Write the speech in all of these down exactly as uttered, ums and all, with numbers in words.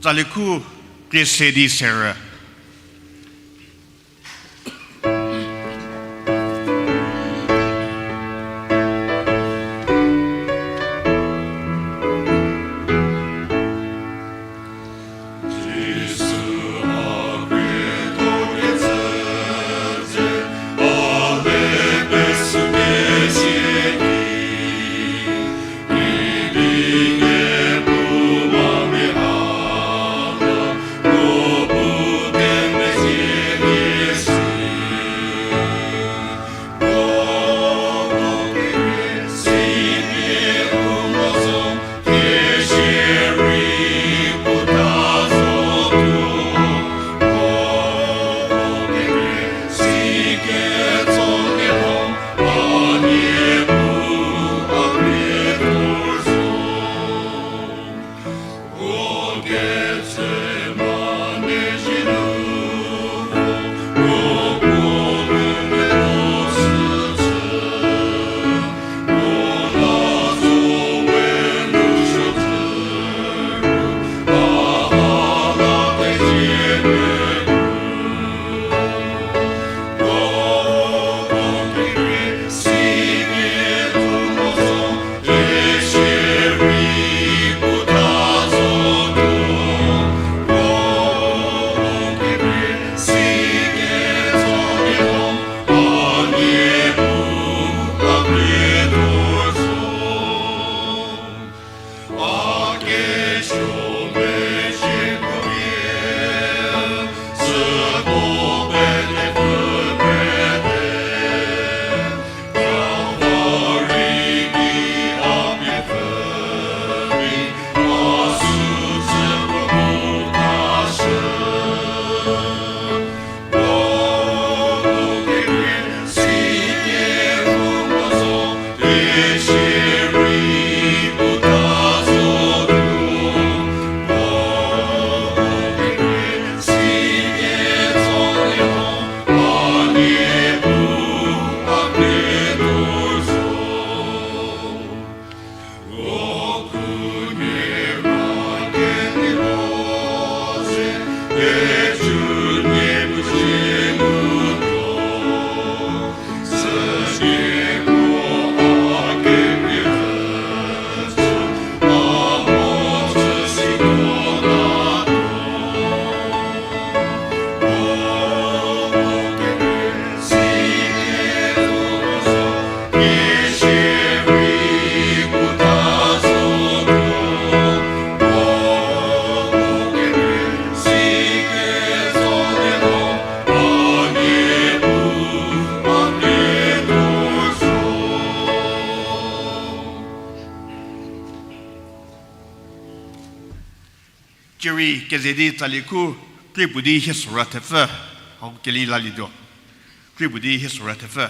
Tsali khu krie se di serü. Cierei keze di tsali khu, krie puo di hie sora thepfü, hau keli lalietuo. Krie puo di hie sora thepfü.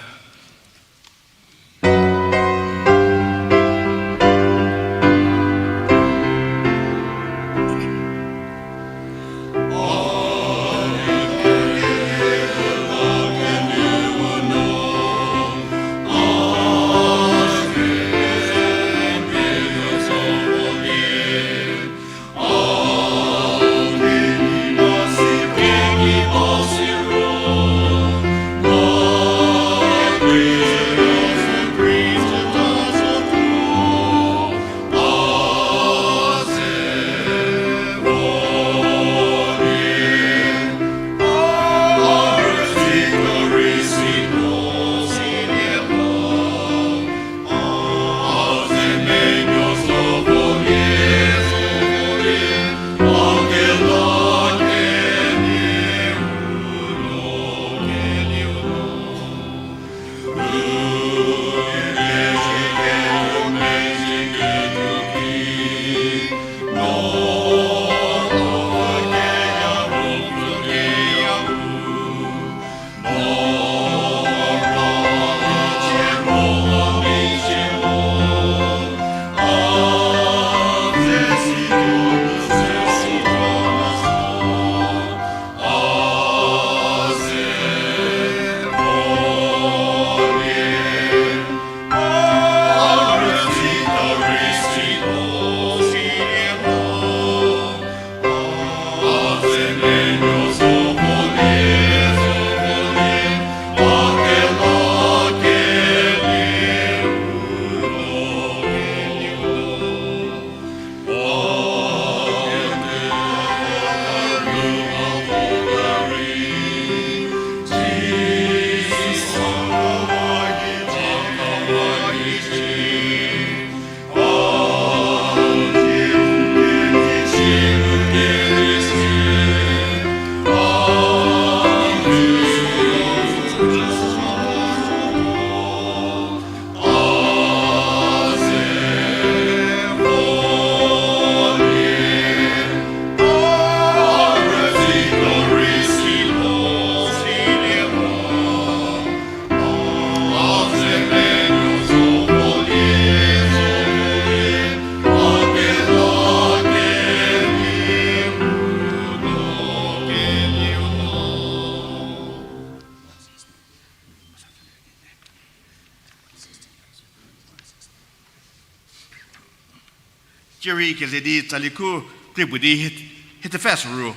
Cierei keze di tsali khu krie puo di hie-, hie thepfü soru.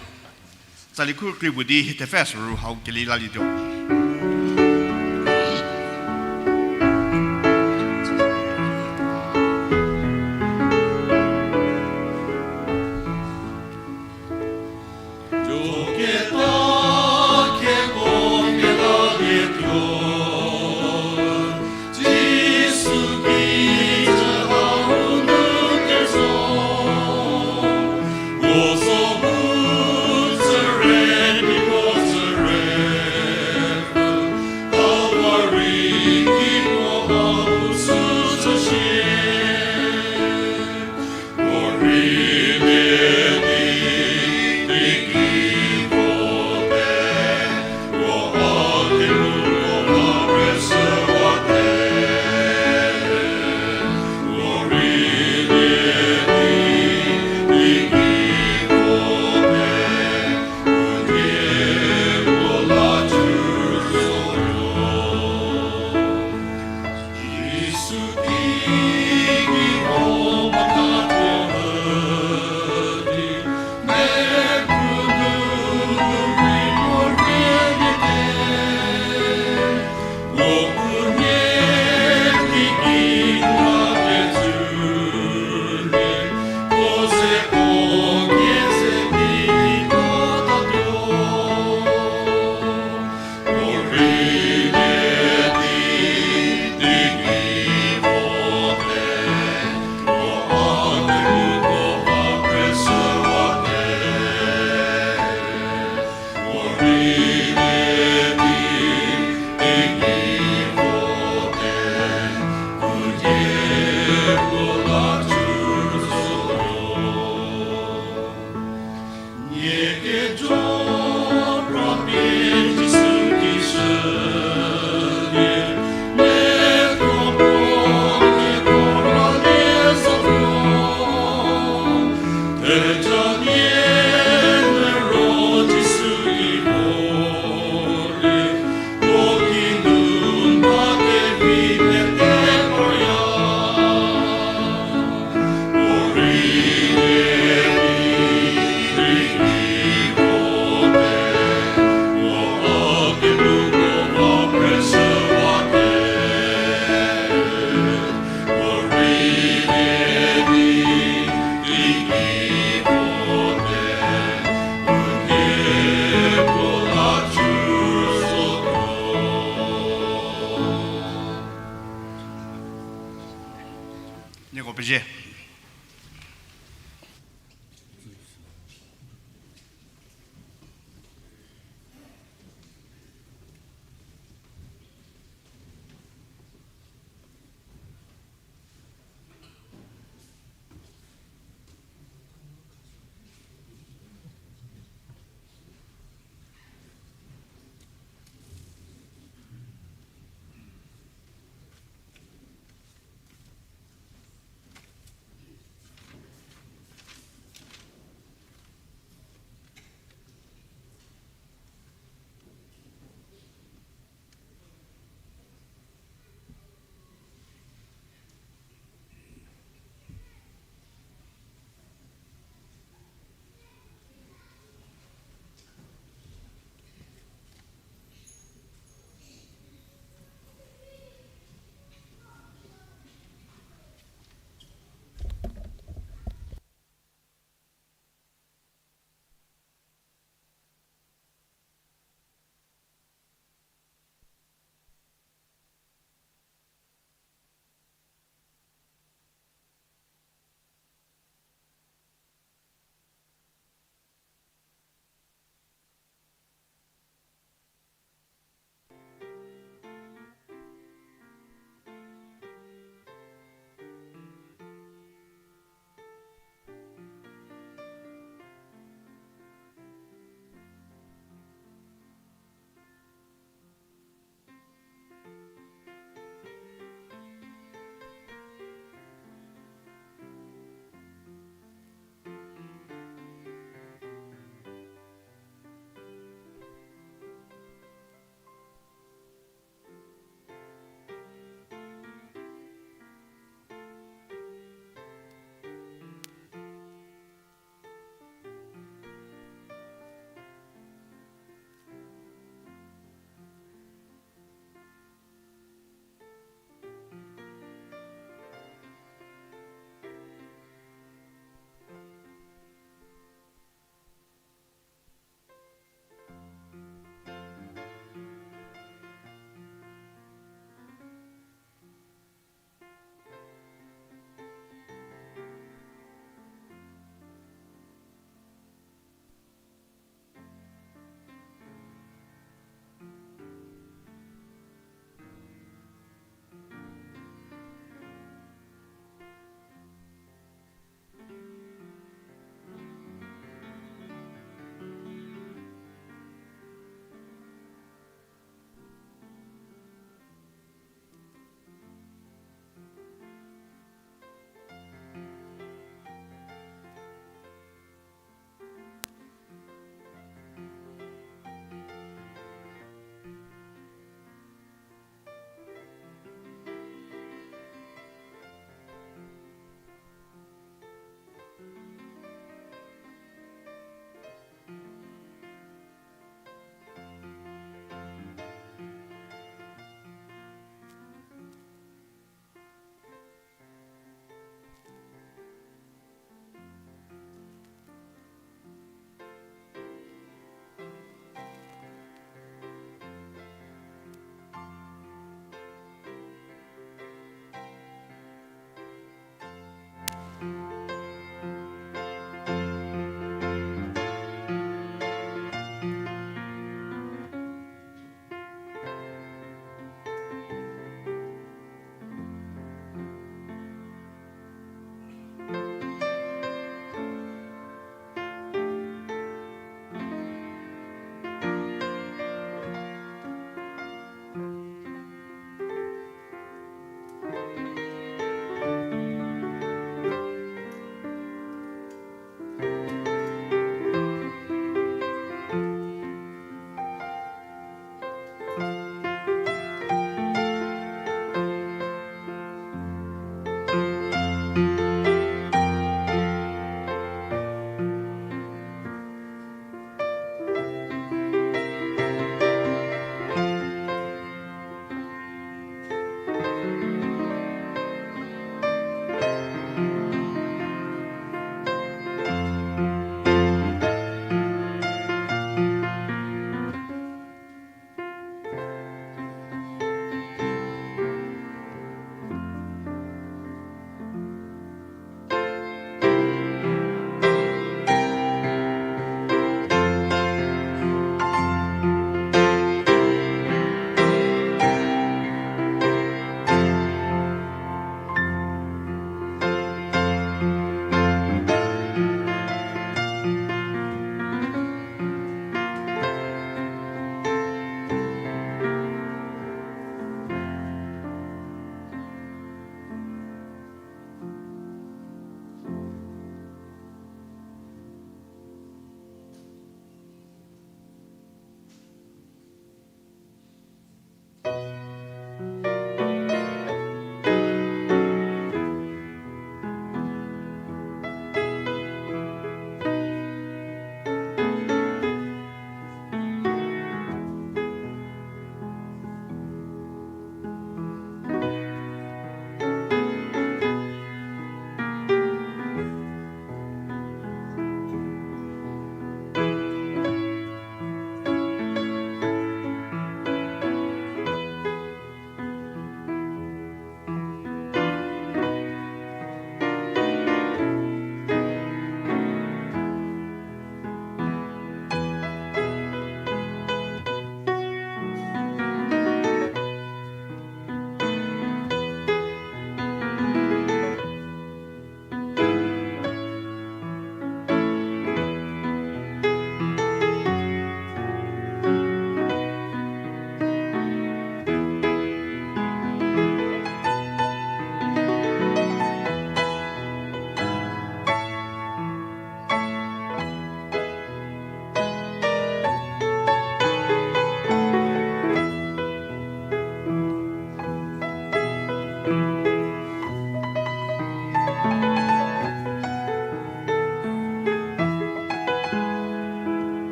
Tsali khu krie puo di hie thepfü soru hau keli lalietuo. Nieko pezie.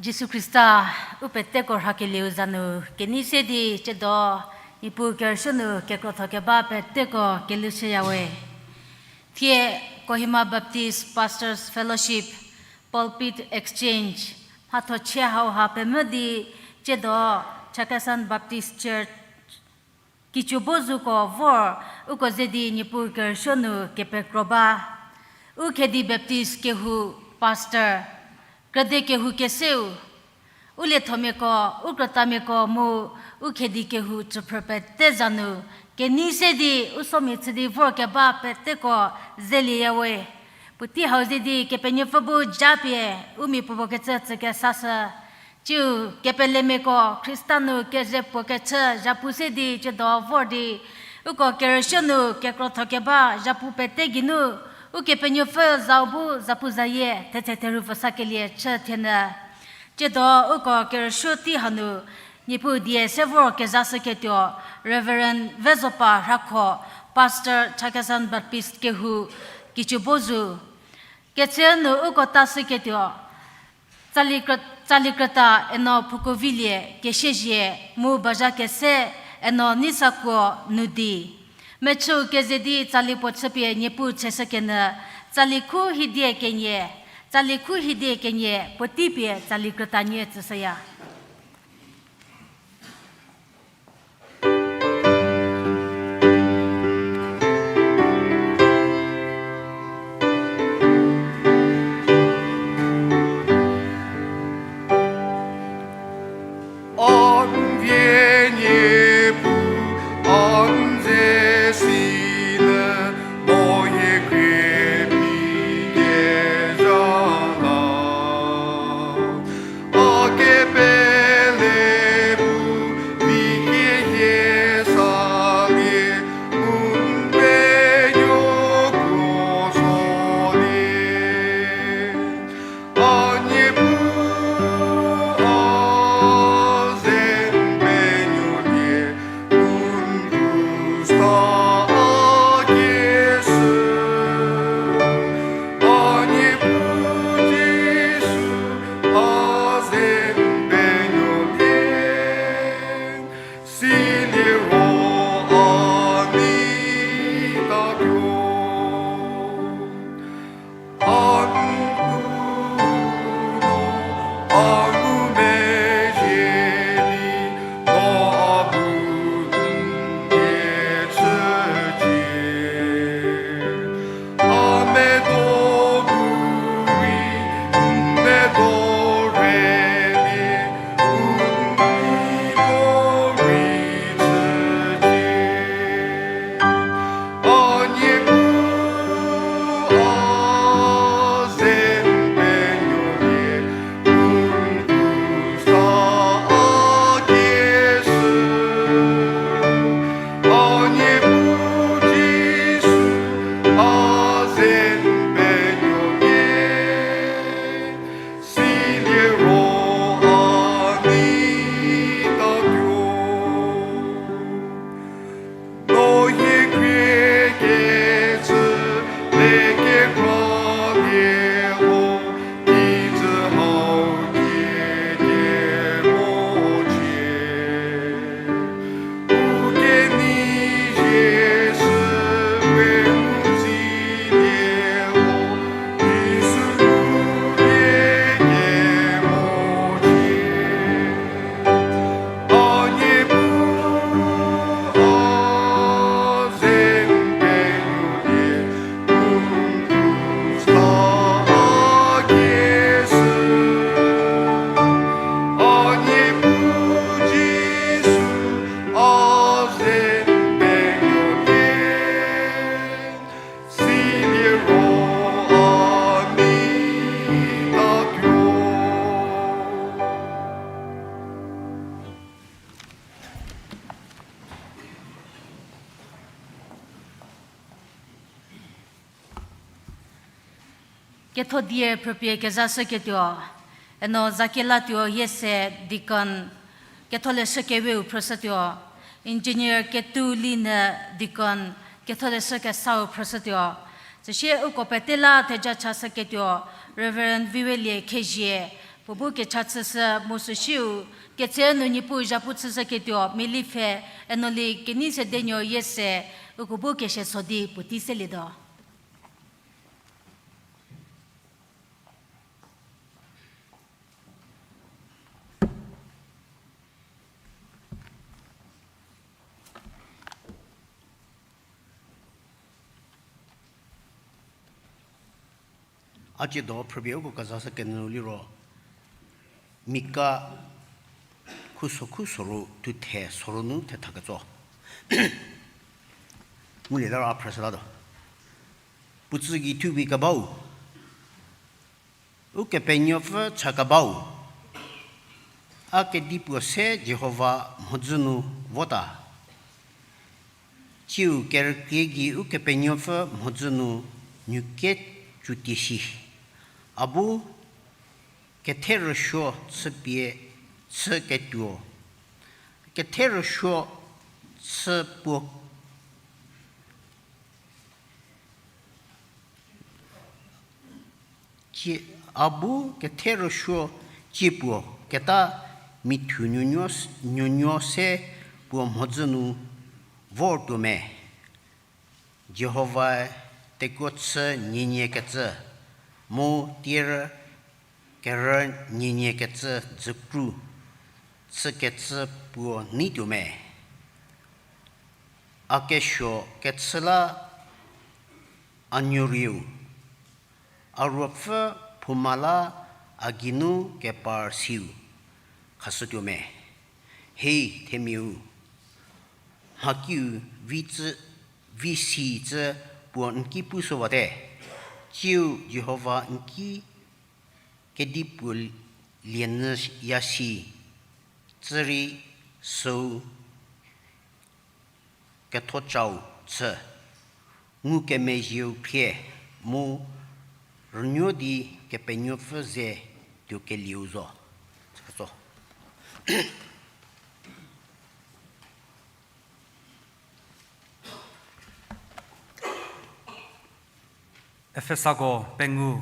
Jisu Khrista, u peteko rhakelieu za nu kenei se di tsiedo, Niepuu kerüsuo nu kekrotho keba peteko kelhoushüyawe. Thie Kohima Baptist Pastors Fellowship Pulpit Exchange mhathochie hauha pemvü di tsiedo Chakhesang Baptist Church Kichubozuko vor uko ze di Niepuu kerüsuo nu kepekro ba. U Khedi Baptist kehou pastor, krüde kehou keseu, u liethomiako, u krütamiako mu u Khedi kehou tsüphrü pete za nu kenei se di u somia chü di vorkeba peteko zelieyawe. Puotei hau ze di Kepenuopfü bu japie u mia puopuo kecü tsükesashü. Tsiu kepelemiako Khrista nu keze puo kechü zhapu se di tsiedo vor di, uko kerüsuo nu kekrotho keba zhapu pete geinu, Ukepenuopfü zau bu zapuzayie thetse theru pfü sakelie chü thienyü. Tsiedo uko kerüsuo tei hanu, Niepuu die se vor kezashüketuo, Reverend Vezopa Rhakho, Pastor Chakhesang Baptist kehou, Kichubozu. Ketse nu uko tashüketuo, tsali krü-, tsali krüta Eno Phukovilie, Kesiezie, mu bazha kese Eno Neisakuo Nudi. Mechüu keze di tsali puo chüpie Niepuu cheshükenyü, tsali khu hidie kenie, tsali khu hidie kenie puotei pie tsali krüta nie tsüshüya. Ketho die phrüpie kezashüketuo, Eno Zakelatuo Yiese deacon, Ketholeshü Keweu phrüshütuo, engineer Ketulie Nein deacon, Ketholeshü Kesau phrüshütuo. Süsie uko pete la theja chashüketuo, Reverend Viwelie Khezhie, Puo bu kecha chüshü mu süsiu, ketse nu Niepuu zhapu chüshüketuo Meliepfhe, Enoli kenei sedenuo Yiese, uko bu keseso di puotei selietuo. A tsiedo phrüpie uko kezashü kenyü liro, Mika khuso khuso ro thuthe soro nu thetha ketso. Ngulieta ro a phrüshütatuo. Puotsü gei thubi kebau, Ukepenuopfü cha kebau, a kedipuo se Jihova mhodzü nu vota. Tsiu kerükrie gei Ukepenuopfü mhodzü nu nuke tsutie shi. A bu kethe rüsuo chüpie chü ketuo, kethe rüsuo chü puo cie, a bu kethe rüsuo cie puo keta mithu nuonuo s-, nuonuo se puo mhodzü nu vortuo me. Jihovae tekuo chü nienie kecü, mu tierü kerü nienie kecü dzükru chükecü puo neituo me. A kesuo kechü la a nuo rieu, a ruopfü phouma la a geinu kepar siu khashütuo me. Hei themiau, mhakiu vi tsü, vi si tsü puo n ki pushüwate, tsiu Jihova n ki kedipuo lienyü ya si, tsü rei süu kethocau chü, ngukemezhieu phrie mu rünuo di Kepenuopfü ze tuokelieu zo. Ketso. Efesako pengou,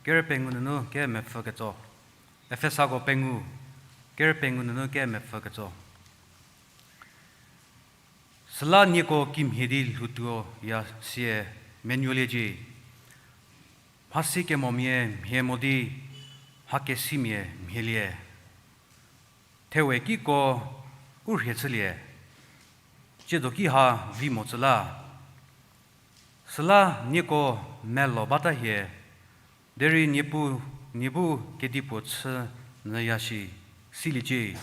kerü pengou nunu kemepfü ketso. Efesako pengou, kerü pengou nunu kemepfü ketso. Süla nieko kimhie di lhoutuoya sie menuoliecie. Mhasikemomia mhie mo di mhakesimia mhielie. Thewe kiko u rhie chülie, tsiedo ki ha vi mo tsü la. Süla nieko melo bata hie, derei Niepuu, nie bu kedipuo chü nyüya shi, siliecie.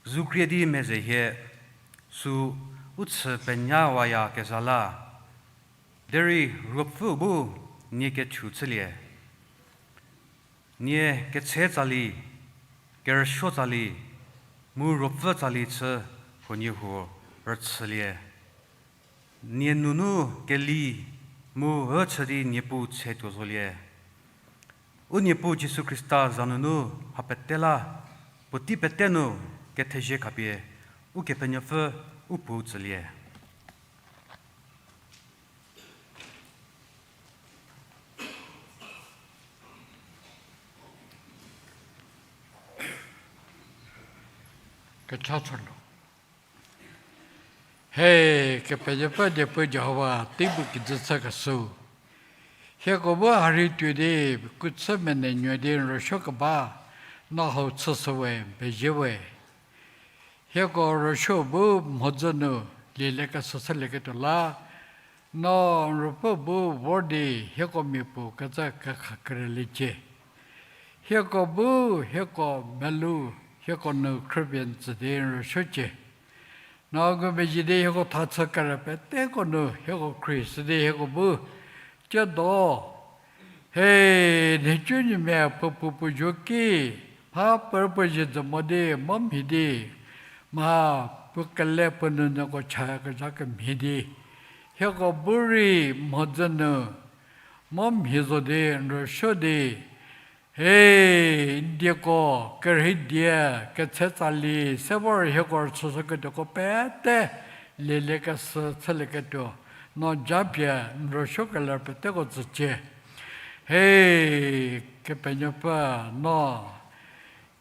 Zukrie di meze hie, sü u chü penyawaya kezha la, derei Ruopfüu bu nie kechu chülie. Nie ketse tsali, kerüsuo tsali, mu ruopfü tsali chü huoniehuo rüchülie. Nie nunu keli mu ü chü di Niepuu tsetuo zolie. U Niepuu Jisu Khrista za nunu ha pete la, puotei pete nu kethezie khapie Ukepenuopfü u Puo tsülie. Kecha chünu. He, Kepenuopfü Niepuu Jihova, teibu kijü chükeshüu. Hieko bu ha rei tuo di, kuchü menenuo di n rüsuo keba, no hau chüshüwe, pezie we. Hieko rüsuo bu mhodzü nu lieliekeshü chülieketuo la, no n Ruopfü bu vor di hieko mia puo kecü kekha kerüliecie. Hieko bu, hieko melou, hieko nu khrüpie n tsü di n rüsuocie. No ngumezhie di hieko thachü kerü peteko nu hieko khrieshü di hieko bu, tsiedo, he, nhicunuomia puo puo puo zuo ki, mha puo rüpuo zie dzü mo di, mo mhie di, mha puo kele puo nunyüko chayakezha kemhie di, hieko bu rei mhodzü nu mo mhie zo di n rüsuo di, he, n dieko kerhei die, ketse tsali se vor hieko rüchüshüketuoko pete lieliekeshü chülieketuo, no japie n rüsuo keler peteko tsücie. He, Kepenuopfü, no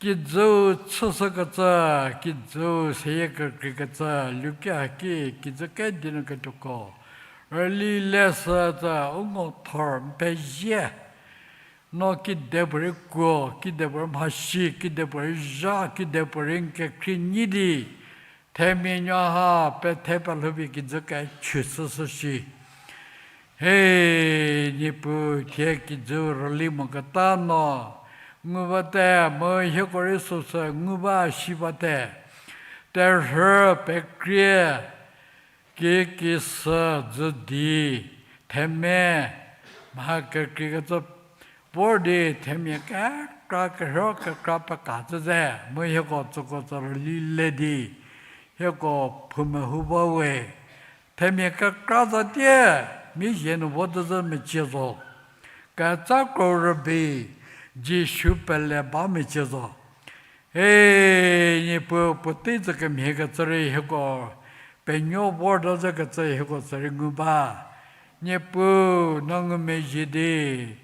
kijüu chüshükecü, kijüu seyie kekreikecü, luki haki kijü kedi nu ketuoko rüli leshü tsü u ngo thor n pezie. No kidepuorei kuo, kidepuorei mhasi, kidepuorei zha, kidepuorei n kekhrie nyi di, themia nuo ha pethe pelhoupie kijü kechü shüshü shi. He, Niepuu, thie kijü rüli moketa no ngu bate, mu hieko rei süsü ngu ba shi bate. Terhü pekrie ki kisü dzü di, themia mha kekreikecü vor di themia kekra kerhei kekra peka zhü ze, mu hieko tsüko tsü rüli le di, hieko phou mehou ba we. Themia kekra zatie, mia zie nu vo dzü mecie zo. Ketsa kro rübei, Jisu pele ba mecie zo. E, Niepuu, puotei tsü kemhiekecü rei hieko penuo vor do zhükecü hieko tsü rei ngu ba. Niepuu, no ngumezhie di,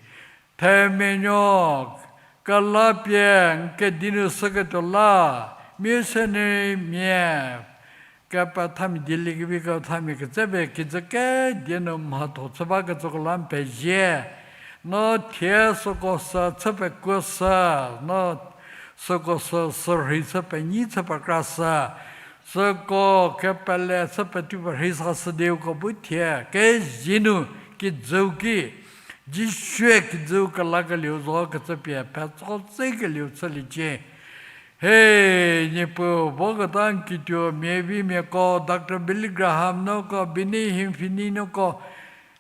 themia nuo kelapie n kedi nu shüketuo la, missionarymia kepethamia dieliekevi kethamia kecüpie kijü kedi nu mhatho chü bakecüko la n pezie. No thie süko sü chü pekuoshü, no süko sü sürhei chü penyi chü pekrashü, süko kepele chü petu perhei sashü di uko bu thie kezie nu kijüu ki, Jisue kijüu kelakelieu zo kecüpie petso tsekelieu chüliecie. He, Niepuu, voketa n kituo miavimiako, Doctor Billy Graham nuko, Benny Hinn, Finney nuko,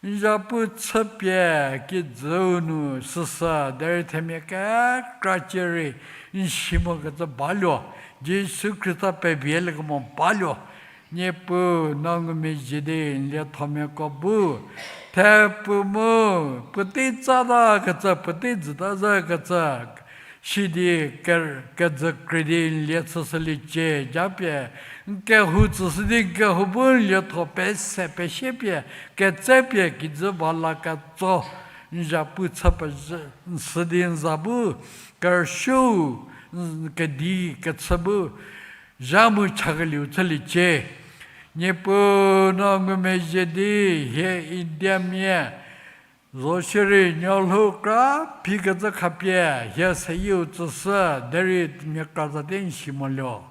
n zhapu chüpie kijüu nu süsü derei themia kekra cie rei n si mokecü baluo, Jisu Khrista pevieliekemo baluo. Niepuu, no ngumezhie di n liethomiako bu thepfu mu puotei tsatakecü, puotei jüta zhükecü, sidi ke- kejü krei di n lie chüshüliecie, japie n kehou tsüshü di n kehou bu n lietho pese pesiepie, ketsepie kijü va la ketso, n zhapu chü pezhü, n sü di n za bu kerüshüu, n kedi kechü bu zha mu chakelieu chüliecie. Niepuu, no ngumezhie di hie Indiamia zo shierei nuolhou kra phikecü khapie hie seyieu tsüshü derei mia kra zate n si moluo.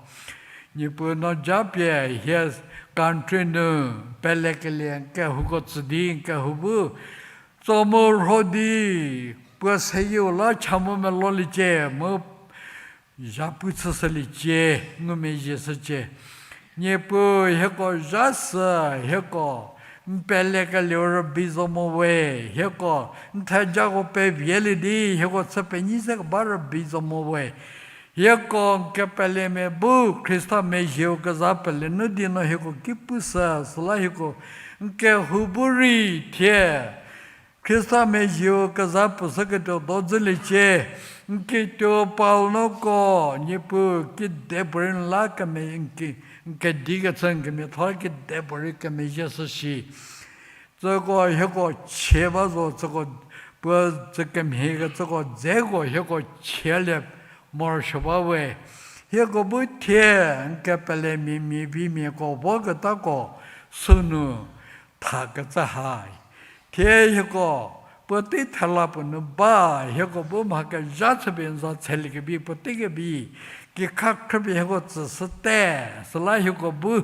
Niepuu, no japie hie country nu pelekelie n kehouko tsü di n kehou bu tso mu rho di puo seyieu la cha mu meloliecie mu zhapu chüshüliecie, ngumezhie shücie. Niepuu, hieko zha sü, hieko n pelekelieu rübei zo mo we, hieko n thejako pevielie di hieko chü penyi se keba rübei zo mo we. Hieko n kepelemia bu Khrista mezhieu keza pele nu di no hieko ki pushü, süla hieko n kehou bu rei thie Khrista mezhieu keza pushüketuo do dzüliecie. N kituo Paul nuko, Niepuu, kedipuorei n la keme- n ke- n kedi kechü n kemiatho kedipuorei kemezhie shüshi. Tsüko hieko chie ba zo, tsüko puo tsü kemhie kecüko dzeko hieko chielie morosuo ba we. Hieko bu thie n kepelemia miavimiako voketako sünu thakecü ha. Thie hieko puotei thela puo nu ba, hieko bu mha kezha chüpie n za tseliekevi puotei kevi kikha khrüpie hieko tsüshüte, süla hieko bu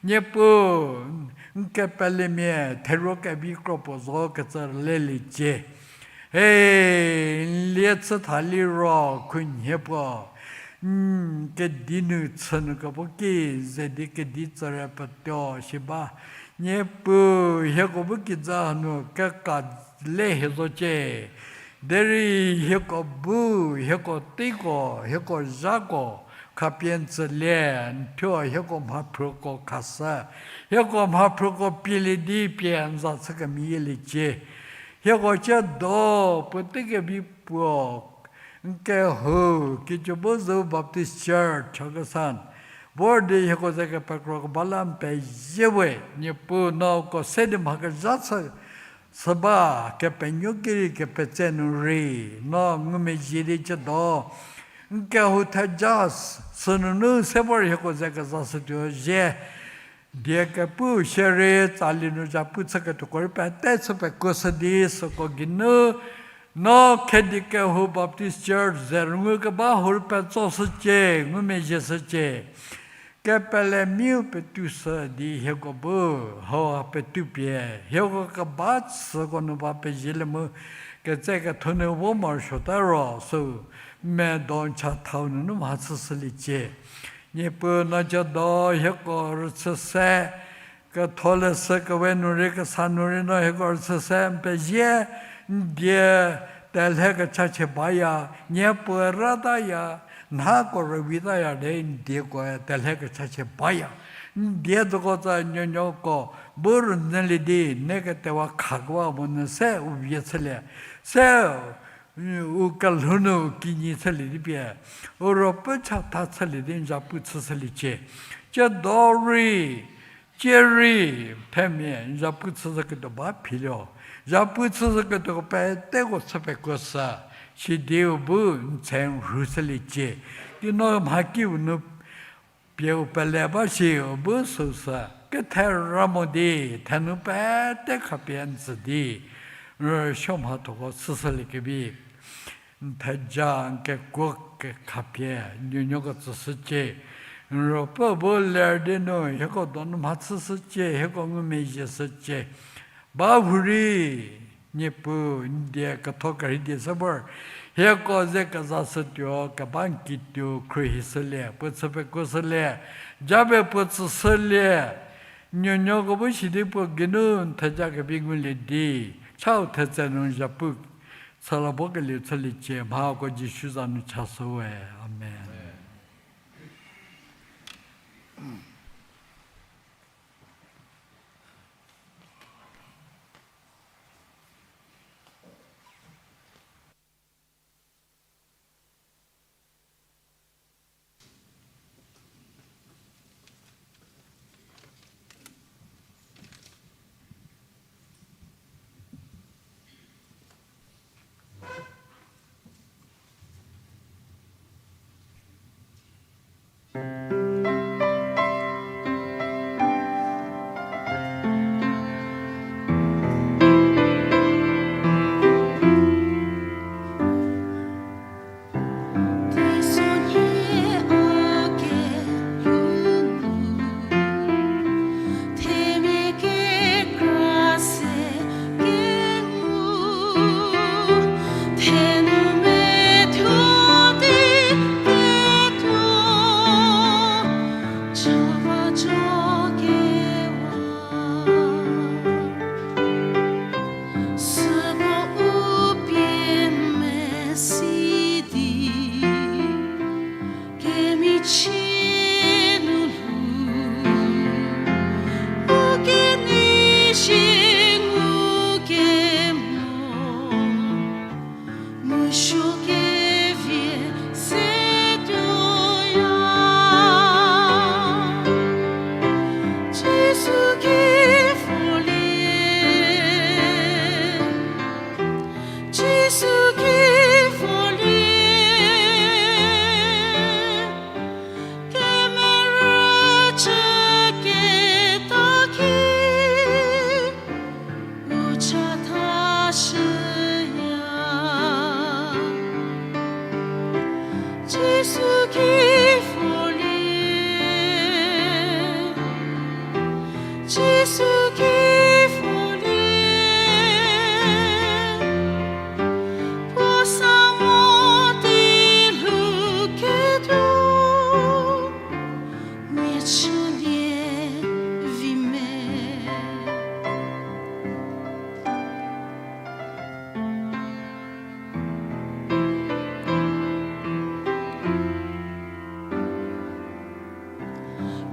Niepuu, n kepelemia theruo kevi kro puo zo kecü leliecie. He, n lie chü tha liro khunhie puo n kedi nu chü nu kepu ki ze di kedi tsüre petuo shi ba. Niepuu, hieko bu kijü hanu keka le hie zocie. Derei hieko bu, hieko teiko, hieko zhako khapie n tsülie, n thuo hieko mhaphruko khashü. Hieko mhaphruko pielie di pie n za chü kemeyie liecie. Hieko ciedo puotei kevi puo n kehou, Kicubo Zhou Baptist Church, Chakhesang vor di hieko ze kepekro keba la n pezie we. Niepuu, no uko se di mha kezha chü Süba, kepenuo ki rei kepetse nu rei, no ngumezhie di ciedo, n kehou theja s-, sünunu se vor hieko ze kezashütuo zhie, die kepu shierei tsali nu zhapu chüketuoko rei pete chü pekuoshü di süko geinu, no Khedi Kehou Baptist Church ze rüngukeba hau rei petsoshücie, ngumezhieshücie. Kepelemiau petushü di hieko bu, hau petupie, hieko keba chüko nu ba pezielie mu, ketse ketho nu vo morosuota ro, sü medo n chathau nunu mha chüshüliecie. Niepuu no ciedo hieko rüchü se, ketholeshü kewe nu rei kesa nu rei no hieko rüchü se n pezie, n die telhe kechachie baya, Niepuu rataya, nhako rüvitaya di n diekoe telhe kechachie baya. N die zoko tsa nuonuoko bu rünyülie di, neketewa khakewa monyü se u vie chülie. Se u kelhou nu u kinyi chülie di pie, u ruopfü chatha chülie di n zhapu chüshüliecie. Ciedo rei, cie rei, themia n zhapu chüshüketuo ba philio. Zhapu chüshüketuoko peteko chü pekuoshü, sidi u bu n tse n rhushüliecie. Di no mhakiu nu pie u pele ba shi u bu süsü, kethera mo di, thenu pete khapie n tsü di, n rüsuo mhathoko chüshüliekevi n theja n kekuo kekhapie, nuonuoko tsüshücie. N ruopfü bu ler di nu hieko donu mha chüshücie, hieko ngumezhieshücie. Ba hurei, Niepuu, n die ketho kerhei die se vor, hieko ze kezashütuo keba n kituo khruohishülie, puo chü pekuoshülie, japie puo tsüshülie. Nuonuoko bu sidi puo geinu n theja kevi ngulie di, chau thetse nu n zhapu chüla bo kelieu chüliecie, mhako Jisu za nu chashüwe. Amen.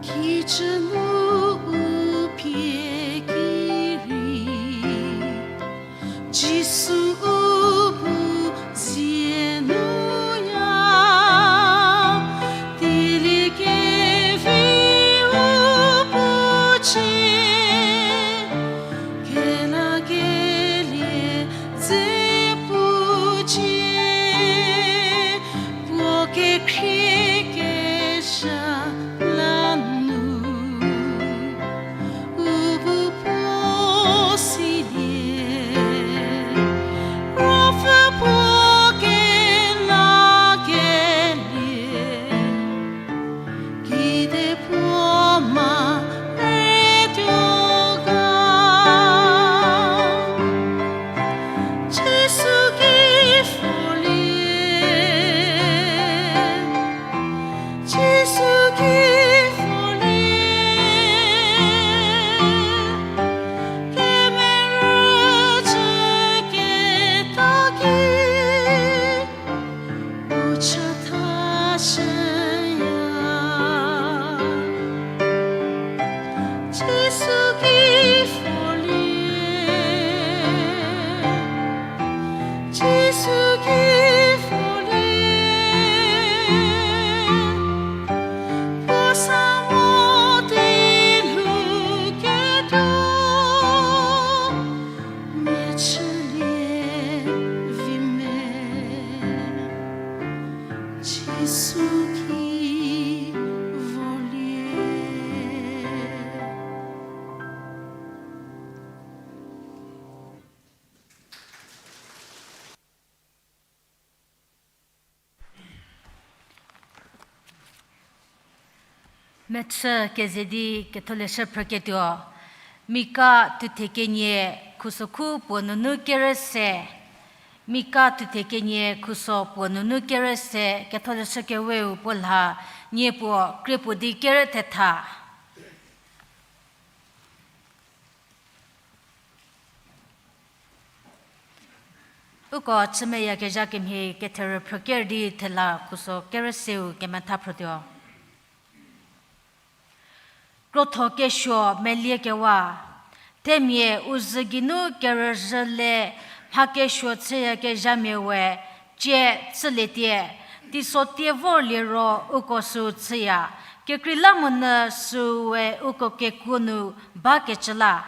Kijü nu u pie ki rei, Jisu u bu zie nuya, dieliekevi u bu cie, kelakevi Mechü keze di Ketholeshü phrüketuo. Mika thuthe kenie khuso khu puo nunu kerü se. Mika thuthe kenie khuso puo nunu kerü se, Ketholeshü keweu puo lha, nie puo krie puo di kerü thetha. Uko chümeyakezha kemhie ketherü phrüker di thela khuso kerü seu kemetha phrütuo. Krotho kesuo meliekewa. Themia u zhü geinu kerüzhü le mha kesuo chüyakezhamia we, cie chülietie, teiso tie vorlie ro uko süu chüya, kekreilamonyü süu we uko kekuo nu bakecü la.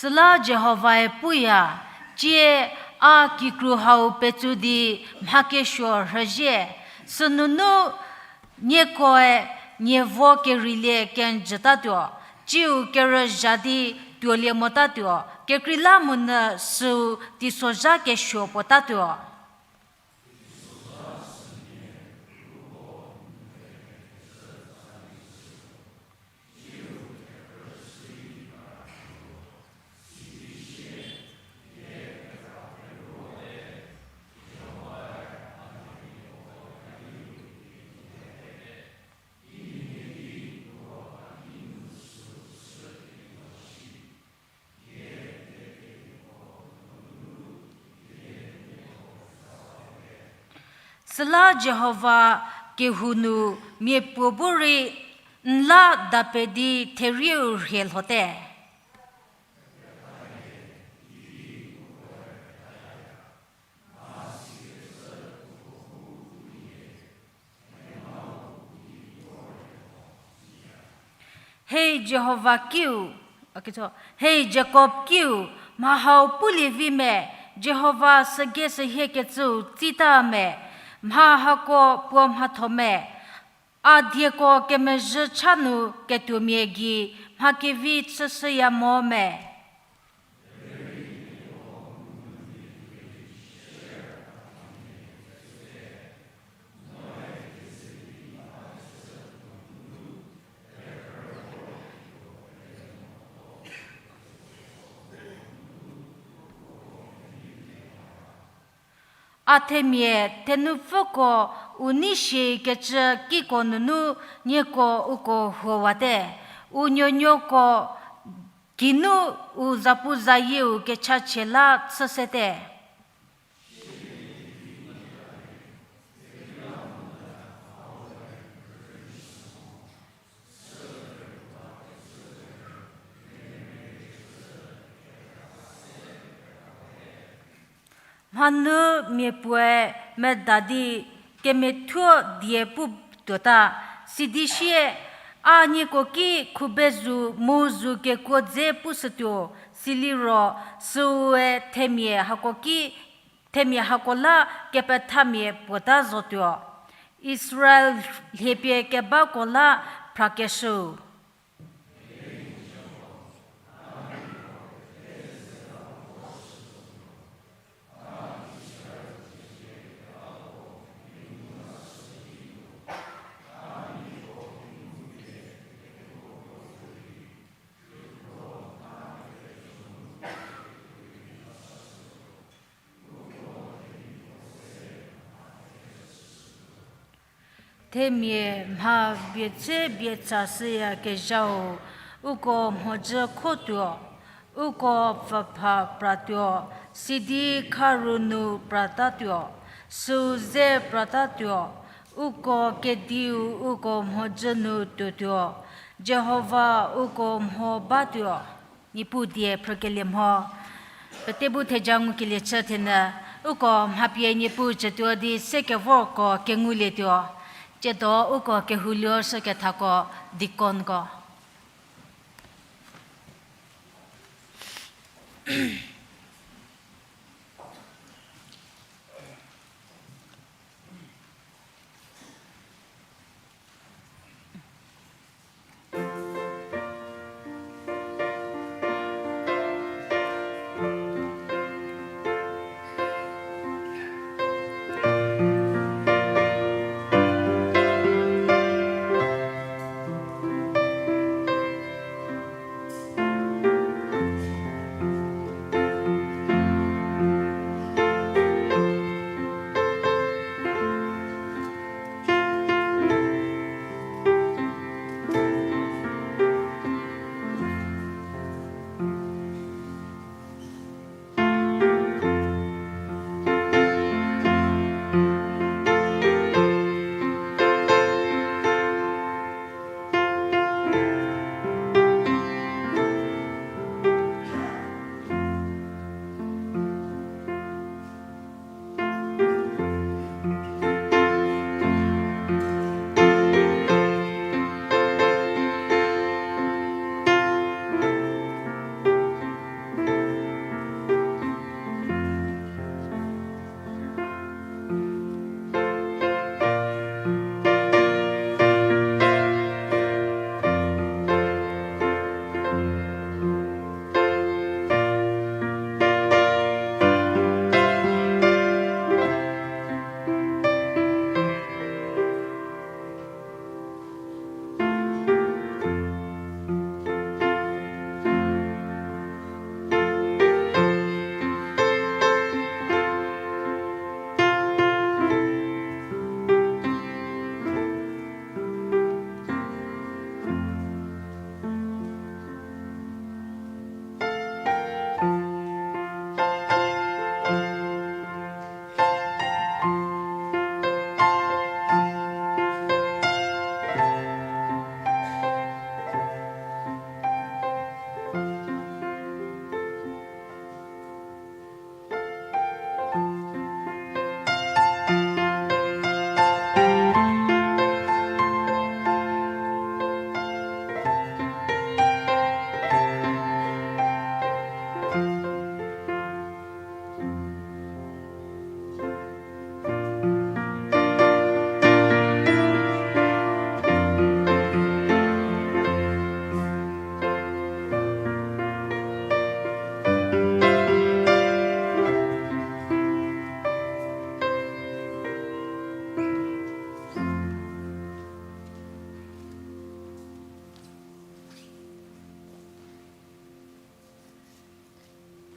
Süla Jihovae puya, cie a kikru hau petsu di mha kesuo rhüzhie, sünunu niekoe nie vo kerilie kenjütatuo, ciu kerüzha di tuolie motatuo, kekreilamonyü süu teisozha kesuo puotatuo. Süla Jihova kehou nu miapuo bu rei n la dape di therieu rhie lhote. Hei Jihova kiu, a, ketso, hei Jakob kiu, mha hau pulie vi me, Jihova sügei sühiekecüu tsita me, mha hako puo mhatho me, a dieko kemezhü cha nu ketuomia gei mha kevi chüshüya mo me. A themia thenupfüko u nei shikecü kiko nunu nieko uko huowate, u nuonuoko geinu u zapuzayieu kechachie la chü sete. Mhanu mia puoe meda di kemethuo die pu tuota, sidi sie, a nieko ki khubezu mu zu kekuo dze pushütuo, siliro süue themia hako ki, themia hako la kepethamia puota zotuo. Israel lhiepie kebako la phrakeshüu. Themia mha bie tse bie tsashüyakezhau, uko mhodzü khotuo, uko pfüpha pratuo, sidi kharu nu pratatuo, süu ze pratatuo, uko kediu uko mhodzü nu tuotuo, Jihova uko mho batuo. Niepuu die phrükelie mho. Pete bu theja ngukelie chü thenyü, uko mha pie Niepuu cütuo di sekevorko kengulietuo. Tsiedo uko kehou luo shükethako deaconko.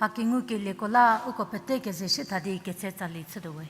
A kengukelieko la uko pete keze shie tha di ketse tsali chütuo we.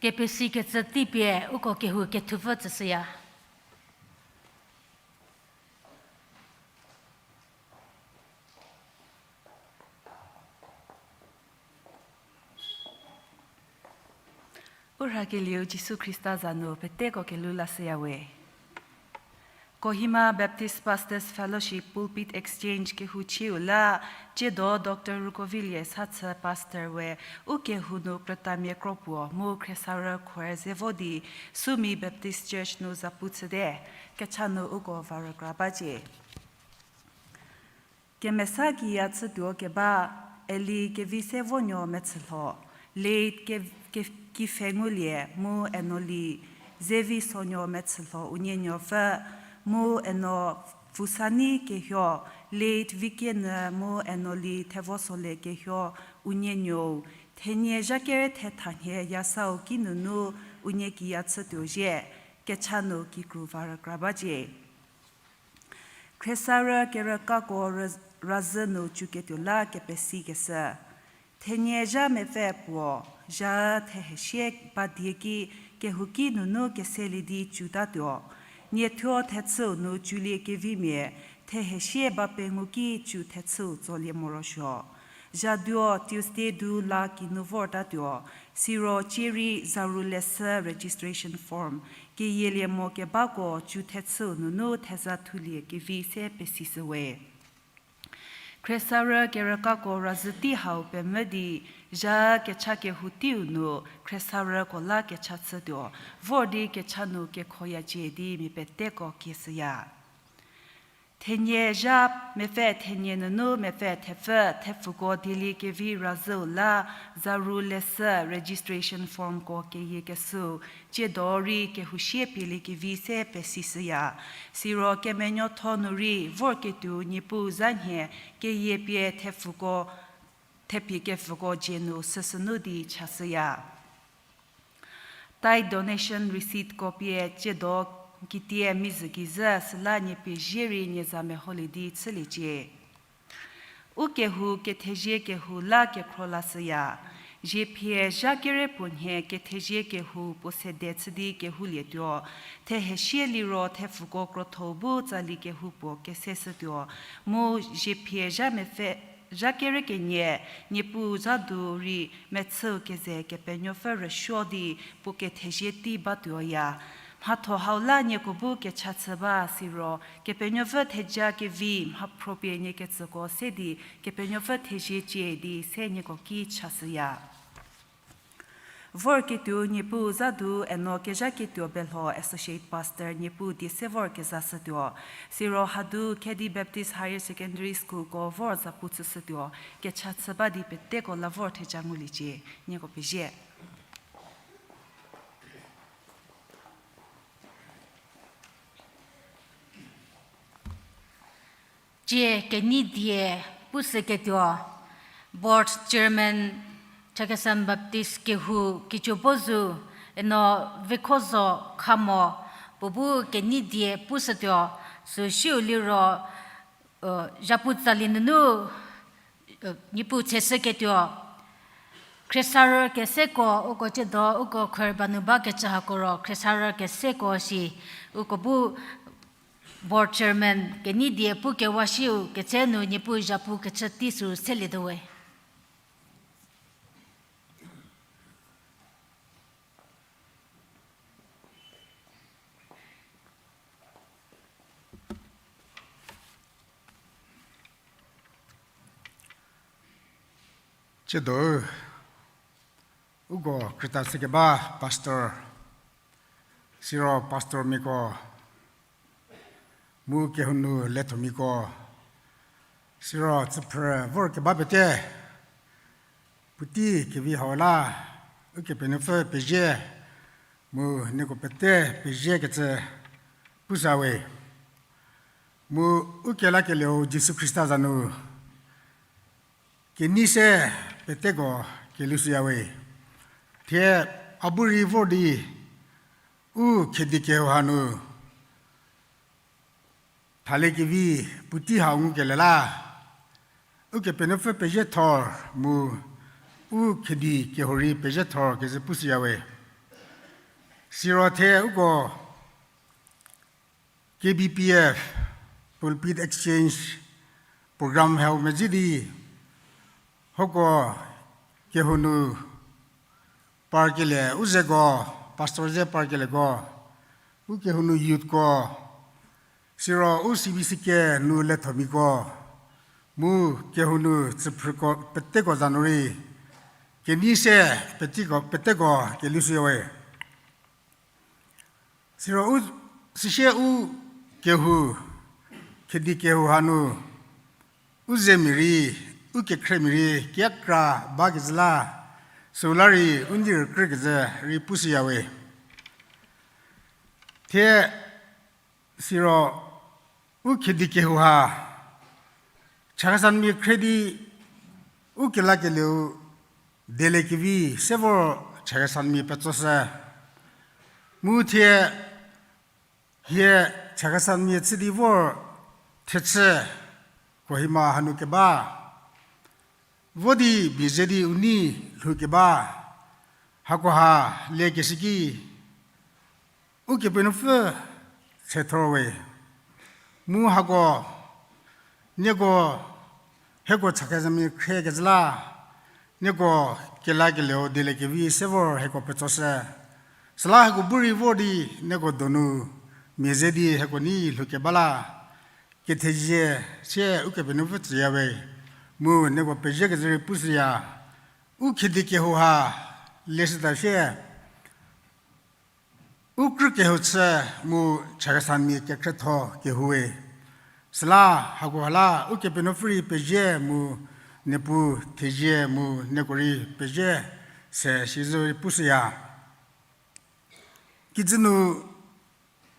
Kepesikecü tei pie uko kehou kethupfü tsüshüya. U rhakelieu Jisu Khrista za nu peteko kelhou lashüya we. Kohima Baptist Pastors Fellowship Pulpit Exchange kehou chieu la, tsiedo Doctor Rukovilie Sathü Pastor we u kehou nu krütamia kro puo mu Khriesarü Khuer Zevo di Sumi Baptist Church nu zapu chüte, kecha nu uko va rükra bacie. Kemesa kiya chütuo keba, Eli Kevi Sevonuo Mechülho, late Ke-, Ke-, Kipfhengulie mu Enoli Zevi Sonuo Mechülho unie nuopfü, mu Eno Vusani Kehio, late Vikenü mu Enoli Thevosole Kehio unie nuou, thenie zha kere thethanhie yasau kinunu unie kiya chütuo zhie, kecha nu kikru va rükra bacie. Khriesarü kerükako razhü nu chüketuo la kepesikeshü. Thenie zha mepfü puo, zha thehesie ba die ki kehouki nunu keselie di chütatuo. Niethuo thechüu nu chülie kevimia, thehesie ba pengou ki chü thechüu tsolie morosuo. Zhaduo Tuesday du la kinu vortatuo, siro cierei zaru leshü registration form, keyielie mo kebako chü thechüu nunu theza thulie kevi se pesishüwe. Khriesarü kerükako razhü tei hau pemvü di, zha kecha kehou teiu nu khriesarüko la kecha chütuo, vor di kecha nu kekhoyacie di mia peteko kieshüya. Thenie zha mepfü thenie nunu mepfü thepfü thepfuko dieliekevi razhüu la zaru leshü registration formko keyiekeshüu, tsiedo rei kehousie pieliekevi se pesishüya. Siro kemenuotho nu rei vorketuo Niepuu za nhie keyie pie thepfuko, thepie kepfüko dzie nu süsünu di chashüya. Tithe donation receiptko pie tsiedo kitie mizhü gizhü süla nie pie zie rei nie za meholie di chüliecie. U kehou kethezie kehou la kekhro lashüya. Ziephie zha kere puo nhie kethezie kehou puo sede chü di kehoulietuo. Thehesie liro thepfuko krotho bu tsali kehou puo keseshütuo. Mu ziephie zha mepfü, zha kere kenie, Niepuu zha du rei mechüu keze Kepenuopfü rüsuo di puo kethezie tei batuoya. Mhatho hau la nieko bu kecha chü ba siro, Kepenuopfü theja kevi mhaphro pie nie ketsüko se di, Kepenuopfü thezie cie di se nieko ki chashüya. Vorketuo Niepuu zha du eno kezhaketuo Belho Associate Pastor Niepuu die se vor kezashütuo. Siro hadu Khedi Baptist Higher Secondary Schoolko vor zapu chüshütuo. Kecha chü ba di peteko la vor theja nguliecie. Nieko pezie. Tsie kenei die pushüketuo, Board Chairman Chakhesang Baptist kehou Kichobozu, eno Vekhozo Khamo, puo bu kenei die pushütuo, süsiu liro, zhapu tsali nunu, Niepuu tsheshüketuo, khriesarü keseko uko tsiedo uko khuer ba nu bakecü hako ro khriesarü keseko shi uko bu board chairman kenei die pukewa shiu ketse nu Niepuu zhapu kechü tei sü selietuo we. Tsiedo uko krüta shükeba pastor, siro pastormiako, mu kehou nu lethomiako, siro tsüphrü vorkeba pete, puotei kevi hau la Ukepenuopfü pezie, mu nieko pete peziekecü pushüya we. Mu ukelakelieu Jisu Khrista za nu kenei se peteko kelushüya we. Thie a bu rei vor di u khedi kehou hanu thaliekevi puotei hau ngukelie la Ukepenuopfü peziethor mu u khedi kehou rei peziethor kecü pushüya we. Siro thie uko K B P F Pulpit Exchange Program hau medzi di hako kehou nu parkelie u zeko, pastor ze parkelieko, u kehou nu youthko, siro u C B C K nu lethomiako, mu kehou nu tsüphrüko peteko za nu rei kenei se peteko, peteko kelushüya we. Siro u, süsie u kehou, khedi kehou hanu u zemia rei, u kekhremia rei kiakra bakecü la, süla rei u nei rükrükecü rei pushüya we. Thie siro u khedi kehou ha Chakhesangmia khre di u kelakelieu dieliekevi se vor Chakhesangmia petsoshü. Mu thie hie Chakhesangmia chü di vor thechü Kohima hanu keba vo di mia ze di u nei lhoukeba hakoha liekeshü ki Ukepenuopfü se thor we. Mu hako, nieko, hieko Chakhesangmia khrekecü la nieko kelakelieu dieliekevi se vor hieko petsoshü. Süla hieko bu rei vor di nieko donu mia ze di hieko nei lhoukeba la kethezie sie Ukepenuopfü tsüya we. Mu nieko peziekezü rei pushüya. U khedi kehou ha leshüta sie u krü kehou chü mu Chakhesangmia kekhrietho kehou we. Süla hakoha la Ukepenuopfü rei pezie mu Niepuu thezie mu nieko rei pezie se sizü rei pushüya. Kijü nu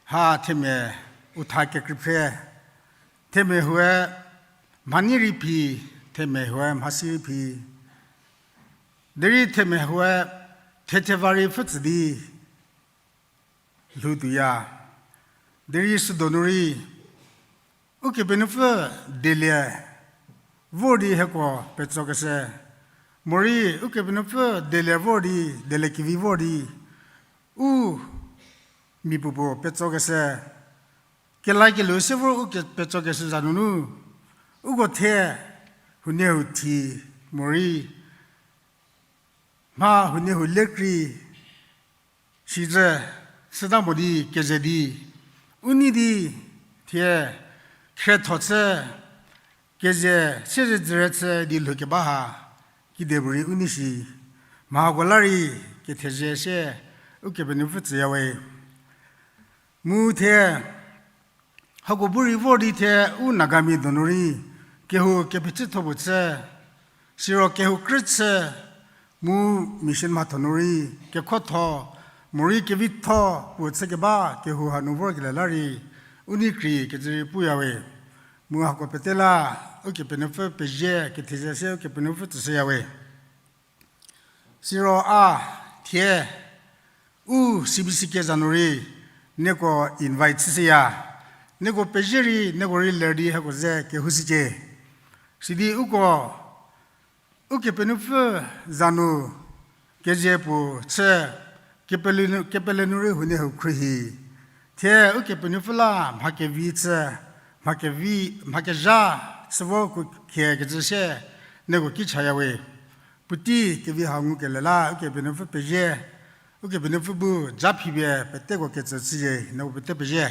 ha themia u tha kekreiphre, themia huoe mhanyi rei phi, themia huoe mhasi rei phi. Derei themia huoe thetheva rei pfhütsü di lhou tuoya. Derei südonu rei Ukepenuopfü dielie vor di hieko petsokeshü, morei Ukepenuopfü dielie vor di, dieliekevi vor di u mia puopuo petsokeshü, kelakelieu se vor u ke- petsokeshü za nunu uko thie huoniehuo thi, morei mha huoniehuo lekrei sizü chüta mo di keze di u nei di thie khrietho chü keze siezedzüre chü di lhoukeba ha kedipuorei u nei shi, mhako la rei kethezie sie Ukepenuopfü tsüya we. Mu thie hako bu rei vor di thie u Nagamia donu rei kehou kepecütho puo chü, siro kehou krü chü, mu mission mhatho nu rei kekhotho, morei kevitho puo chükeba kehou hanu vorkelie la rei u nei krie kecü rei puya we. Mu hako pete la Ukepenuopfü pezie kethezie sie Ukepenuopfü tsüshüya we. Siro a thie u C B C K za nu rei nieko invite chüshüya. Nieko pezie rei nieko rei ler di hieko ze kehoushücie. Sidi uko Ukepenuopfü za nu kezie puo chü, kepele nu, kepele nu rei huoniehuo khruohi. Thie Ukepenuopfü la mha kevi chü, mha kevi, mha kezha chü vo kuo khie kecü sie, nieko ki chayawe. Puotei kevi hau ngukelie la Ukepenuopfü pezie, Ukepenuopfü bu ja phipie peteko ketsü chüzie, nieko pete pezie.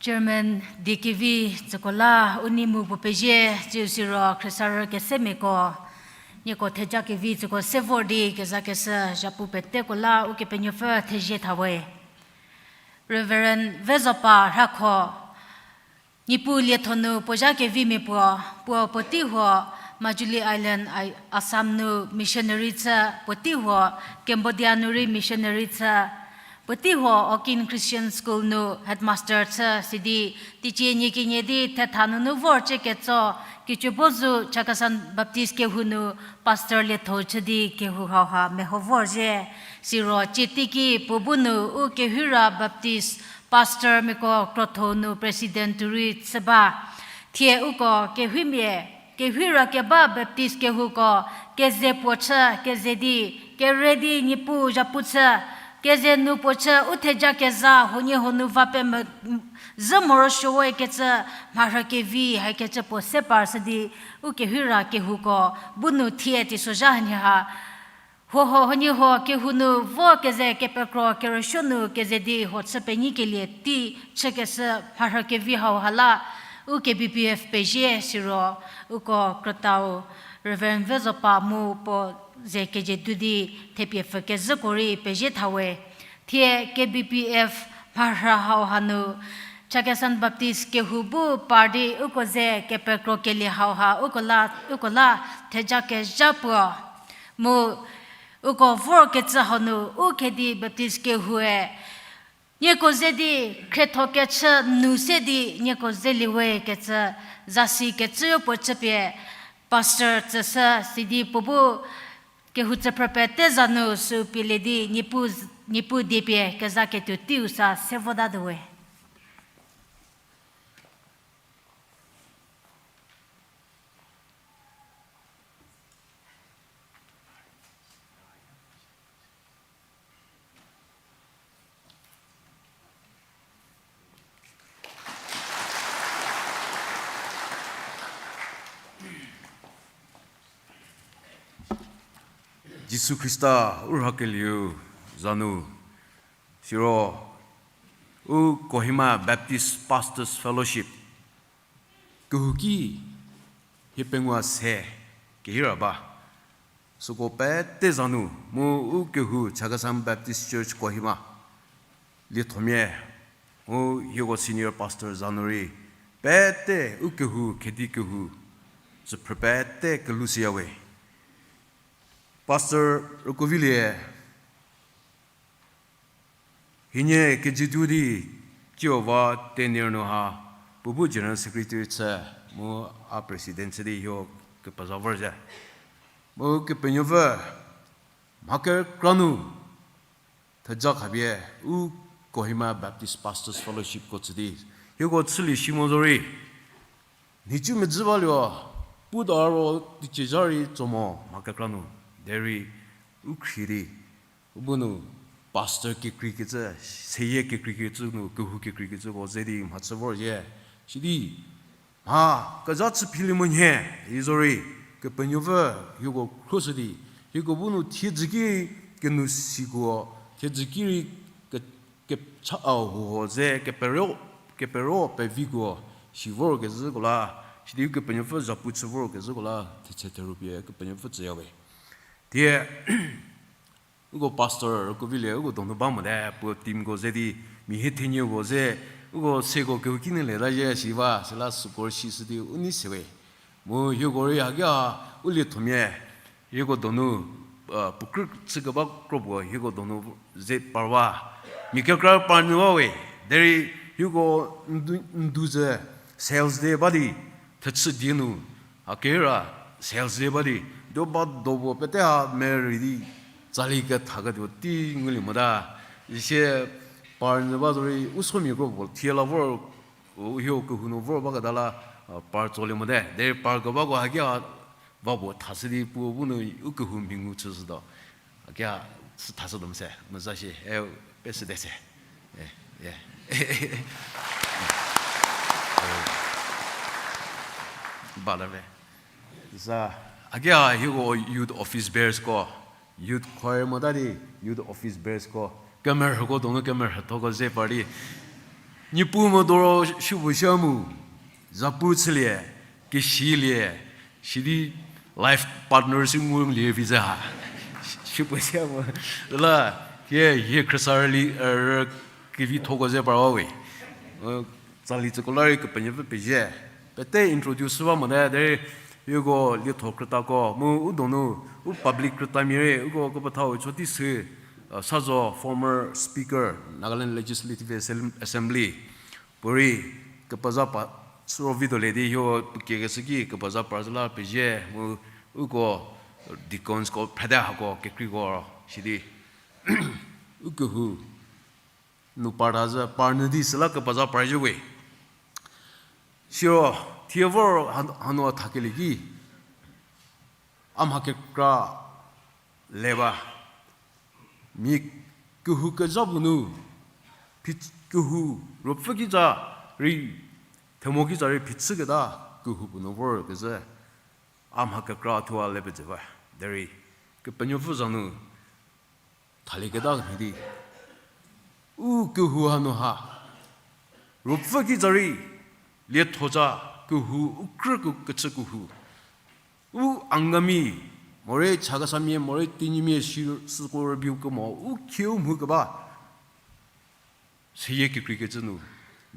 Chairman Diekevi tsüko la u nei mu puo pezie, tsiu siro khriesarü kesemiako, nieko theja kevi tsüko se vor di kezakeshü zhapu peteko la Ukepenuopfü thezie thawe. Reverend Vezopa Rhakho, Niepuu lietho nu puo zha kevimia puo, puo puotei huo Majuli Island, Assam nu missionary chü, puotei huo Cambodia nu rei missionary chü, puotei huo Okin Christian School nu headmaster chü, sidi teicie nie kenie di thetha nunu vor chü ketso, Kichubozu Chakhesang Baptist kehou nu pastor lietho chü di kehou hauha meho vorzhie, siro cie teiki puo bu nu u Kewhira Baptist pastormiako krotho nu president tuo rei chü ba. Thie uko kehimia, Kewhira keba Baptist kehouko keze puo chü, keze di, kere di Niepuu zhapu chü, keze nu puo chü u theja kezha huoniehuo nu va peme zhü morosuowe kecü mharhü kevi hakecü puo se parshü di, u Kewhira kehouko bu nu thie teisozha hanie ha huohuo huoniehuo kehou nu vo keze kepekro kerüsuo nu keze di huo chü penyikelie tei chükeshü mharhü kevi hauha la, u K B P F pezie siro, uko krütau Reverend Vezopa mu puo ze kejedu di thepie pfü kezhüko rei pezie thawe. Thie K B P F mharhü hauha nu, Chakhesang Baptist kehou bu par di uko ze kepekro kelie hauha uko la, uko la theja kezha puo. Mu uko vorkecü hau nu u Khedi Baptist kehoue nieko ze di khriethokechü nu se di nieko zeliewe kecü, zasi kecüyo puo chüpie pastor tsüshü sidi puo bu kehou tsüphrü pete za nu sü pielie di Niepuu, Niepuu diepie kezaketuo teiu sa se votatuowe. Jisu Khrista u rhakelieu za nu, siro u Kohima Baptist Pastors Fellowship kehouki hiepengou se kehira ba. Süko pete za nu mu u kehou Chakhesang Baptist Church Kohima liethomia, mu hieko senior pastor za nu rei pete u kehou, Khedi kehou, tsüphrü pete kelhou siyawe. Pastor Rükuovilie hienie kejedu di, tsiu va tenure nu ha, puo bu General Secretary chü, mu a President chü di hio kepeza vorzhie. Mu Kepenuopfü mha kekra nu theja khapie u Kohima Baptist Pastors Fellowship ko tsü di, hieko chülie shi mo zorei, nhicu medzi balio, pu do ro teicie zha rei tso mo mha kekra nu, derei u khrie di, u bu nu pastor kekreikecü, seyie kekreikecü nu, kehou kekreikecüko ze di mhachü vorzhie. Sidi mha kezha chü philie monyü, i zorei, Kepenuopfü hieko khruoshü di, hieko bu nu thiedzü ki kenu sikuo, thiedzü ki rei ke, kecha a huo ze kepero, kepero pevikuo, si vorkezhüko la, sidi Kepenuopfü zhapu chü vorkezhüko la, thetse theru pie Kepenuopfü tsüyawe. Thie uko pastor Rükuovilie uko donu ba mote, puo teamko ze di, mia hie thenie puo ze, uko seko kehouki nu leta zhie si ba, süla süko rei si shü di u nei sewe. Mu hieko rei haki ha u liethomia, hieko donu, puo krü chükeba kro puo hieko donu ze parwa. Mia kekra par nyü ba we, derei hieko ndu, ndu ze sales day ba di, thechü die nu, a kera sales day ba di, do ba do puo pete ha merei di, tsali kethaketuo tei ngulie mota. Isie par nyü ba zorei u somia kro puo thie la vor, u hieko kehou nu vor baketa la, par tsolie mote. Derei par kebako haki ha va puo thashü di puo bu nu u kehou mhingu chüshütuo. Haki ha sü thashütuo mo se, meza shi, e, pesüte se. Bala ve. Za, haki ha hieko youth office bearersko, youth choir mota di youth office bearersko, kemerhüko donu kemerhüthoko ze par di Niepuu medo ro shüpuo sia mu, zapu chülie, kesilie, sidi life partner si ngulie vi ze ha. Shüpuo sia mu. La, hie, hie khriesarüli, er, kevithoko ze parwa we. Tsali tsüko la rei Kepenuopfü pezie. Pete introduce ba mote, derei, hieko lietho krütako, mu u donu, u public krütamia rei, uko kepethau chotei sü, Sazo, former speaker, Nagaland Legislative Assem-, Assembly, puorei kepeza pa, süro vituolie di hio puo kiekeshü ki kepeza par zü la pezie, mu uko deaconsko, phede hako, kekreiko, sidi, u kehou nu parta zü, parnyü di süla kepeza par zhü we. Siro, thie vor han-, hanu thakelie ki, a mha kekra le ba. Mia kehou kezha puo nu, phi-, kehou ruopfü kitsa rei, themo kitsa rei phichüketa kehou puo nu vorkezhü, a mha kekra thuo a le pezü ba. Derei, Kepenuopfü za nu, thalieketa mhie di, u kehou hanu ha, ruopfü kitsa rei, lietho tsa kehou, u krü ke-, kechü kehou, u Angami, morei Chakhesangmia, morei Tenyimia, si-, süko rübei kemo, u khieu mhu keba, seyie kekreikecü nu,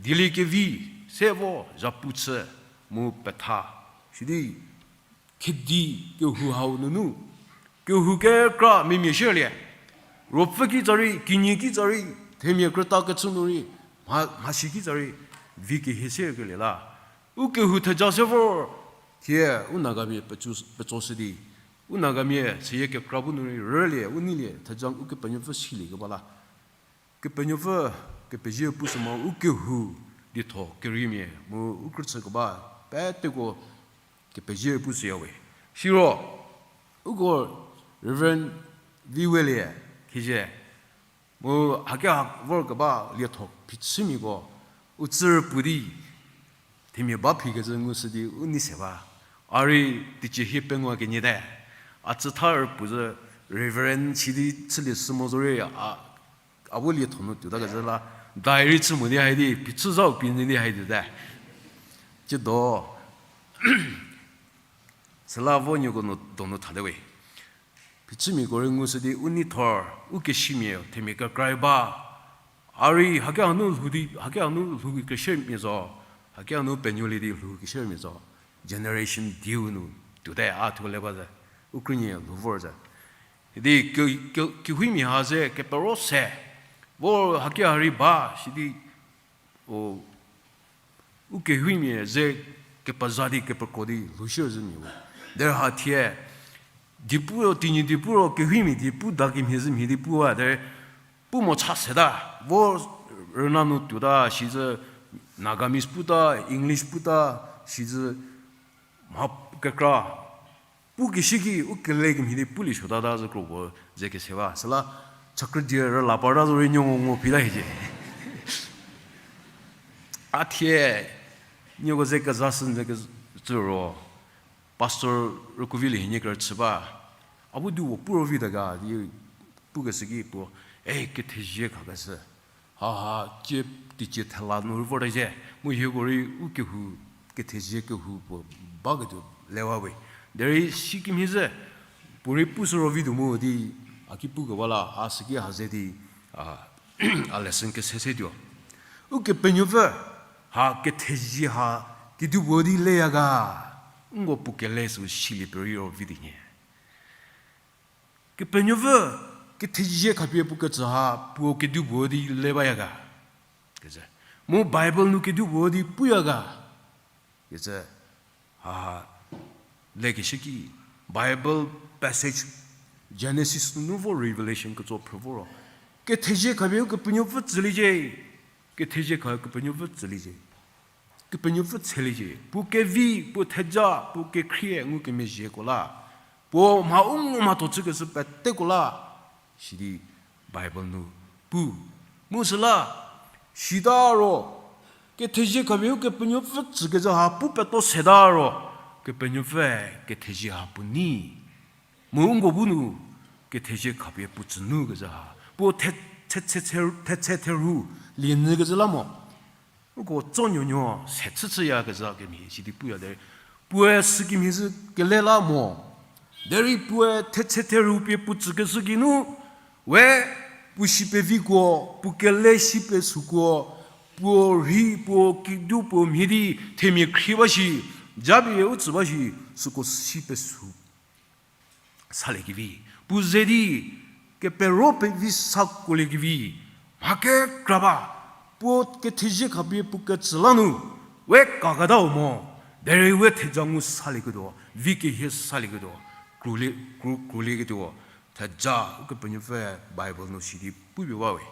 dieliekevi, se vo, zhapu chü, mu petha, sidi, khedi kehou hau nunu, kehou kekra mia mia shierlie, ruopfü kitsa rei, kinyi kitsa rei, themia krüta kechü nu rei, mha-, mhasi kitsa rei, vi kehie sierkelie la. U kehou theja se vor, thie u Nagamia peco-, pecoshü di, u Nagamia seyie kekra bu nu rei rülie, u neilie, theja Ukepenuopfü silie keba la. Kepenuopfü, kepezie pu sü mo u kehou, dietho kereimia, mu u krüchü keba, peteko kepezie pu süya we. Siro, uko Reverend Viwelie, khizie, mu hake ha vor keba lietho phichümiako, u tsü rüpu di, themia ba phikecü ngushü di u nei se ba. A rei teicie hie pengou kenie te. A tsütha rüpu zü Reverend sidi chülie sü mo zorei a, a bu lietho nu tuotakecü la, diary chü mo di hai di, phichü zau pie nyü di hai di te. Tsiedo, süla vo nieko nu donu thate we. Phichümiako rei ngushü di u neithor, u kesimia, themia kekra ba. A rei hake hanu lhou di, hake hanu lhou keshümia zo, hake hanu penuolie di lhou keshümia zo. Generation diu nu tuote a thuo le ba ze, u krünie lhou vor ze. Idi ke-, ke-, kehoumia ha ze kepero se, vo hake ha rei ba, sidi, o, u kehoumia ze kepeza di kepekro di lhou shie zhü mia we. Derei ha thie, diepu ro, Tenyidie pu ro, kehoumia diepu da kemhie zhü mhie di pu ba, derei pu mo cha seta, vo rüna nu tuota, sizhü Nagamese puta, English puta, sizhü mha kekra, pu keshü ki, u kele kemhie di pulie suotata zhü kro puo ze kese ba. Süla, chakrüdie rüla parta zorei nuo ngo ngo phita hiecie. A thie, nieko ze keza sü ze kecü ro, Pastor Rükuvilie hienie kerüchü ba. A bu di wo pu ro vita ga di pukeshü ki puo, e, kethezie khakeshü. Haha, tie teicie thela nu rei vorte zhie, mu hieko rei u kehou, kethezie kehou puo baketuo lewa we. Derei sikemhie zhü, puorei pu sü ro vituo mu di, a ki pukeba la, a süki ha ze di, a, a lesson kese se tuo. Ukepenuopfü, ha kethezie ha, kedipuo di leya ga, nko puo kele sü silie perei ro vi di nhie. Kepenuopfü, kethezie khapie puo kecü ha, puo kedipuo di le baya ga. Kecü. Mu Bible nu kedipuo di puya ga. Kecü. Ha, lekeshü ki, Bible passage, Genesis nunu vo Revelation ketso phrü vo ro. Kethezie khapie Ukepenuopfü tsüliecie. Kethezie kha Kepenuopfü tsüliecie. Kepenuopfü tsüliecie. Puo kevi, puo theja, puo kekhrie ngukemezhieko la. Puo mha u ngu mhatho chükeshü peteko la. Sidi Bible nu pu. Mu süla, sita ro, kethezie khapie Ukepenuopfü tsükezhü ha pu peto seta ro, Kepenuopfü kethezie ha puo nei. Mu nko bu nu, kethezie khapie puo tsü nu kezhü ha. Puo the-, the-, the-, the-, thetse therhu, lie nyü kezhü la mo. Uko tsonuonuo se chüchüyakezha kemhie sidi puya derei. Puoe sükemhie zhü kele la mo. Derei puoe thetse therhu pie puo tsükeshü geinu, we puo si pevikuo, puo kele si pesuokuo, puo rhi, puo kediu, puo mhie di themia khrie ba shi, japie u tsü ba shi, süko si pesu saliekevi. Puo ze di kepero pevi sakuoliekevi. Mha kekra ba, puo kethezie khapie puo ketsü la nu, we kaketau mo, derei we theja ngu salieketuo, vi kehie salieketuo, krülie, krü, krülieketuo, theja Ukepenuopfü Bible nu sidi pupie bawe.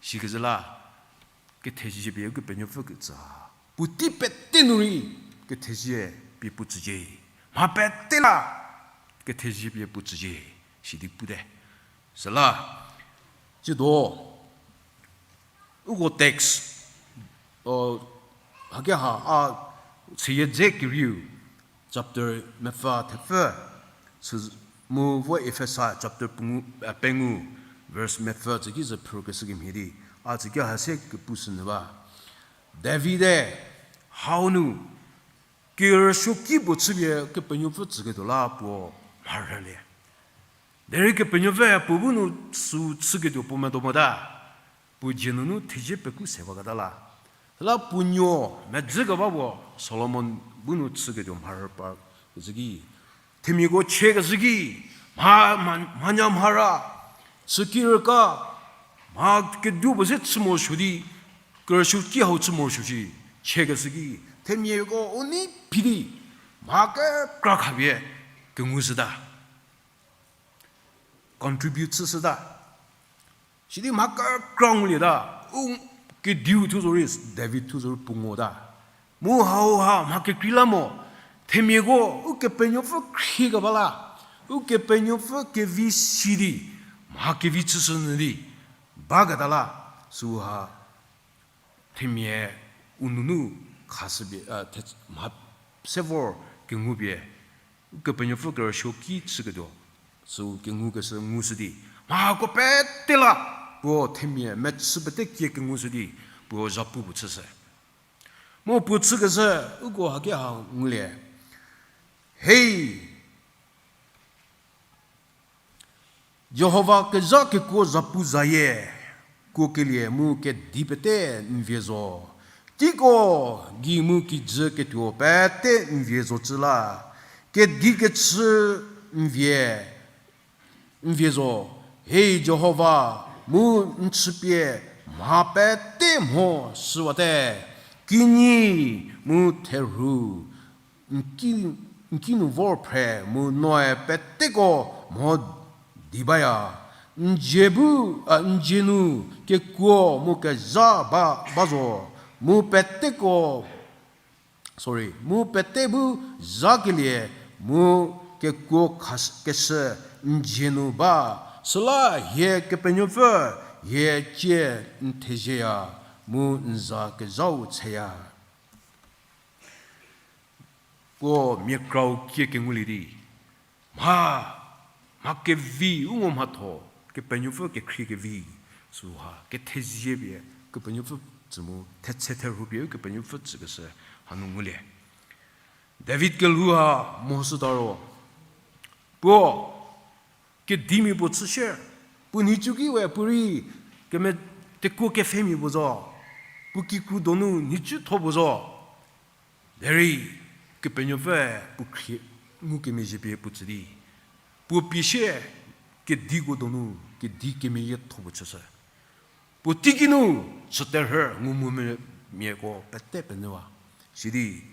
Sikezhü la, kethezie pie Ukepenuopfü ketsü ha, puotei pete nu rei kethezie pie puo tsücie. Mha pete la kethezie pie puo tsücie, sidi pute. Süla, tsiedo, uko text, o, hakeha a, seyie dze kerieu, chapter mepfü thepfü, sü mu vo Efesa chapter pungu, eh, pengou, verse mepfü tsü ki zü phürkeshü kemhie di, a tsü ki ha se kepu sünyü ba. David-e hau nu kerüsuoki puo chüpie Kepenuopfü tsüketuo la puo mharhülie. Derei Kepenuopfü puo bu nu sü chüketuo puo medo mota. Puo dzie nunu thezie peku se baketa la. Süla puo nuo medzü keba puo Solomon bu nu chüketuo mharhü pa kezhü ki, themiako chiekeshü ki, mha, mha, mhanya mhara, süki rüka, mha kedipuo se chü morosuo di, kerüsuoki hau chü morosuo shi, chiekeshü ki, themiako u nei phi di, mha kekra khapie kengushüta, contribute chüshüta. Sidi mha kekra ngulieta, u kediu thuo zorei, David thuo zorei puo ngota. Mu hauha mha kekreilamonyü, themiako Ukepenuopfü khriekeba la, Ukepenuopfü kevi si di, mha kevi chüshünyü di baketa la, süha themia u nunu khashüpie, a, the, mha se vor kengupie, Ukepenuopfü kerüsuoki chüketuo, süu kengukeshü ngushü di, mhako pete la, puo themia mechü pete kie kengushü di, puo zhapu puo chüshü. Mu puo chükeshü, uko haki ha ngulie. Hei, Jihova kezha kekuo zhapu zayie, kuokelie mu kedi pete n vie zo. Teiko gei mu kijü ketuo pete n vie zocü la, kedi kechü n vie, n vie zo. Hei Jihova, mu n chüpie mha pete mho shüwate, kinyi mu therhu, n ki, n ki nu vor phre mu noe peteko mho di baya. N dzie bu, a, n dzie nu kekuo mu kezha ba, ba zo, mu peteko, sorry, mu pete bu zhakelie mu kekuo khas-, keshü n dzie nu ba. Süla hie Kepenuopfü, hie cie n thezieya, mu n za kezhau cheya. Puo mia krau kie kengulie di, mha, mha kevi u ngo mhatho, Kepenuopfü kekhrie kevi, süha kethezie pie Kepenuopfü tsü mu, thetse therhu pie Kepenuopfü tsükeshü hanu ngulie. David kelhou ha mo shüta ro, puo kedimia puo chüshie, puo nhicu ki we puorei keme tekuo kepfhemia puo zo, puo kikru donu nhicu tho puo zo. Derei Kepenuopfü puo khrie ngukemezhie pie puo tsü di, puo pie sie kediko donu kedi kemeyietho puo chüshü. Puo teiki nu chüterhü ngumvümia, miako pete penyüwa. Sidi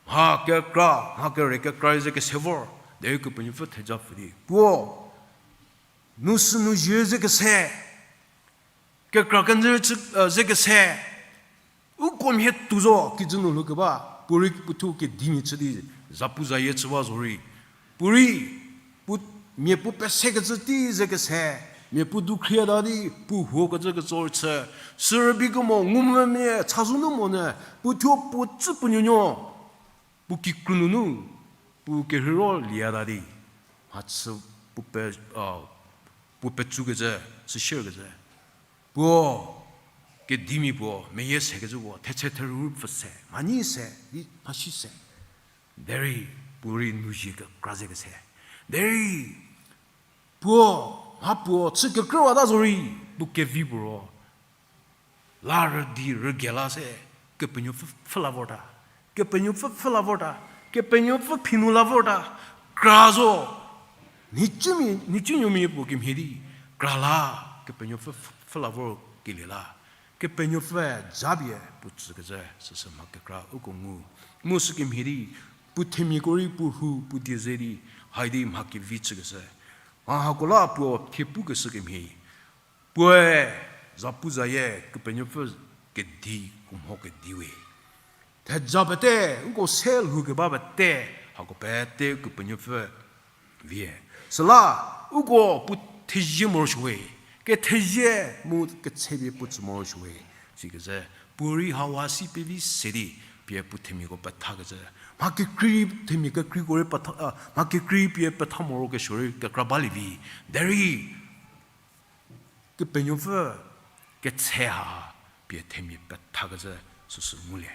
mha kekra, mha kere kekra ze kese vor, derei Kepenuopfü theja pfü di, puo nu sü nu zhie ze kese, kekra kenyü chü, e, ze kese, uko mhie tuo zo kijü nu lhoukeba, puorei puothuo kedimia chü di, zapuzayie chüwa zorei, puorei, puo, mia puo pesekecü tei ze kese, mia puo dukhrieta di, puo huokecü ketso chü, sürübei kemo ngumvümia chazou nu monyü, puothuo puo tsü puo nuonuo, puo kikru nunu, puo kerheiro liata di, mhachü puo pe, a, puo petsukecü, süshierkecü. Puo, kedimia puo meyie sekecü puo, thetse therhu pfü se, mhanyi se, di mhasi se. Derei puorei nu zhie kekra ze kese. Derei puo, mha puo chü kekrüwata zorei, puo kevi puo ro la rüdi rügei la se, Kepenuopfü pfhü la vorta. Kepenuopfü pfhü la vorta. Kepenuopfü phinu la vorta. Kra zo. Nhicunuomia puo kemhie di kra la, Kepenuopfü pfhü la vor kelie la, Kepenuopfüe japie puo tsükecü süsü mha kekra uko ngu. Mu sükemhie di puo themiako rei puo rhu puo die ze di, haidi mha kevi chükecü, mha hako la puo thie pukeshü kemhie, puoe zapuzayie Kepenuopfü kedi, u mho kedi we. Theja pete, uko se lhoukeba pete, hako pete Kepenuopfü vie. Süla uko puo thezie morosuo we, kethezie mu ketsepie puo tsü morosuo we. Sikecü, puorei hawa si pevi se di, pie puo themiako pethakecü, mha kekrei, themia kekreiko rei petha, a, mha kekrei pie petha morokesuo rei kekra balie vi. Derei Kepenuopfü ketse ha pie themia pethakecü süsü ngulie.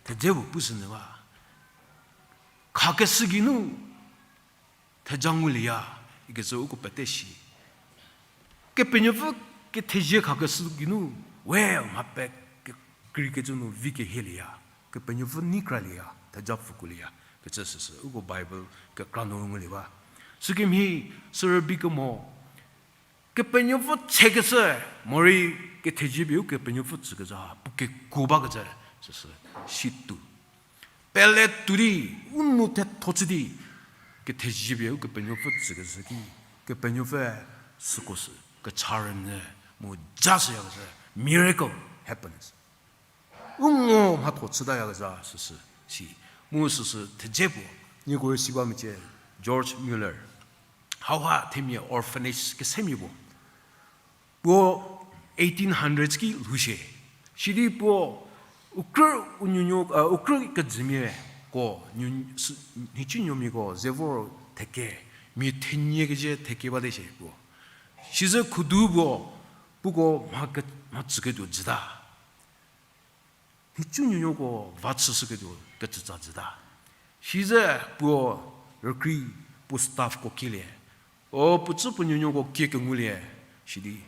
Thedze puo pushünyü ba, khakeshü geinu theja ngulieya, ikecü uko pete shi. Kepenuopfü kethezie khakeshü geinu, we mha pe kekreikecü nu vi kehielieya, Kepenuopfü nei kralieya, theja pfhükolieya, kecü süsü uko Bible kekra nu ngulie ba. Sükemhie, sürübei kemo, Kepenuopfü tsekeshü, morei kethezie pie Ukepenuopfü tsükecü ha puo kekuo bakecü süsü si tuo. Pele tuo di, u nou thetho chü di, kethezie pie Ukepenuopfü tsükecü ki, Kepenuopfü süko sü kecha rünyü mu ja shüyakecü, miracle happens. U ngo mhatho chütayakezha süsü si. Mu süsü thedze puo, nieko rei si ba mecie, George Muller. Hauha themia orphanage kesemia puo, puo eighteen hundreds ki lhou shie. Sidi puo u krü, u nuonuo, u krü kejümia ko, nhicunuomiako ze vor theke, mia thenie keze theke bate shie puo. Sizü khudu puo, puko mha ke, mha tsüketuo jüta. Nhicunuonuoko va chüshüketuo kecütsa jüta. Sizü puo rükrei, puo staffko kielie, o puo tsü puo nuonuoko kie kengulie, sidi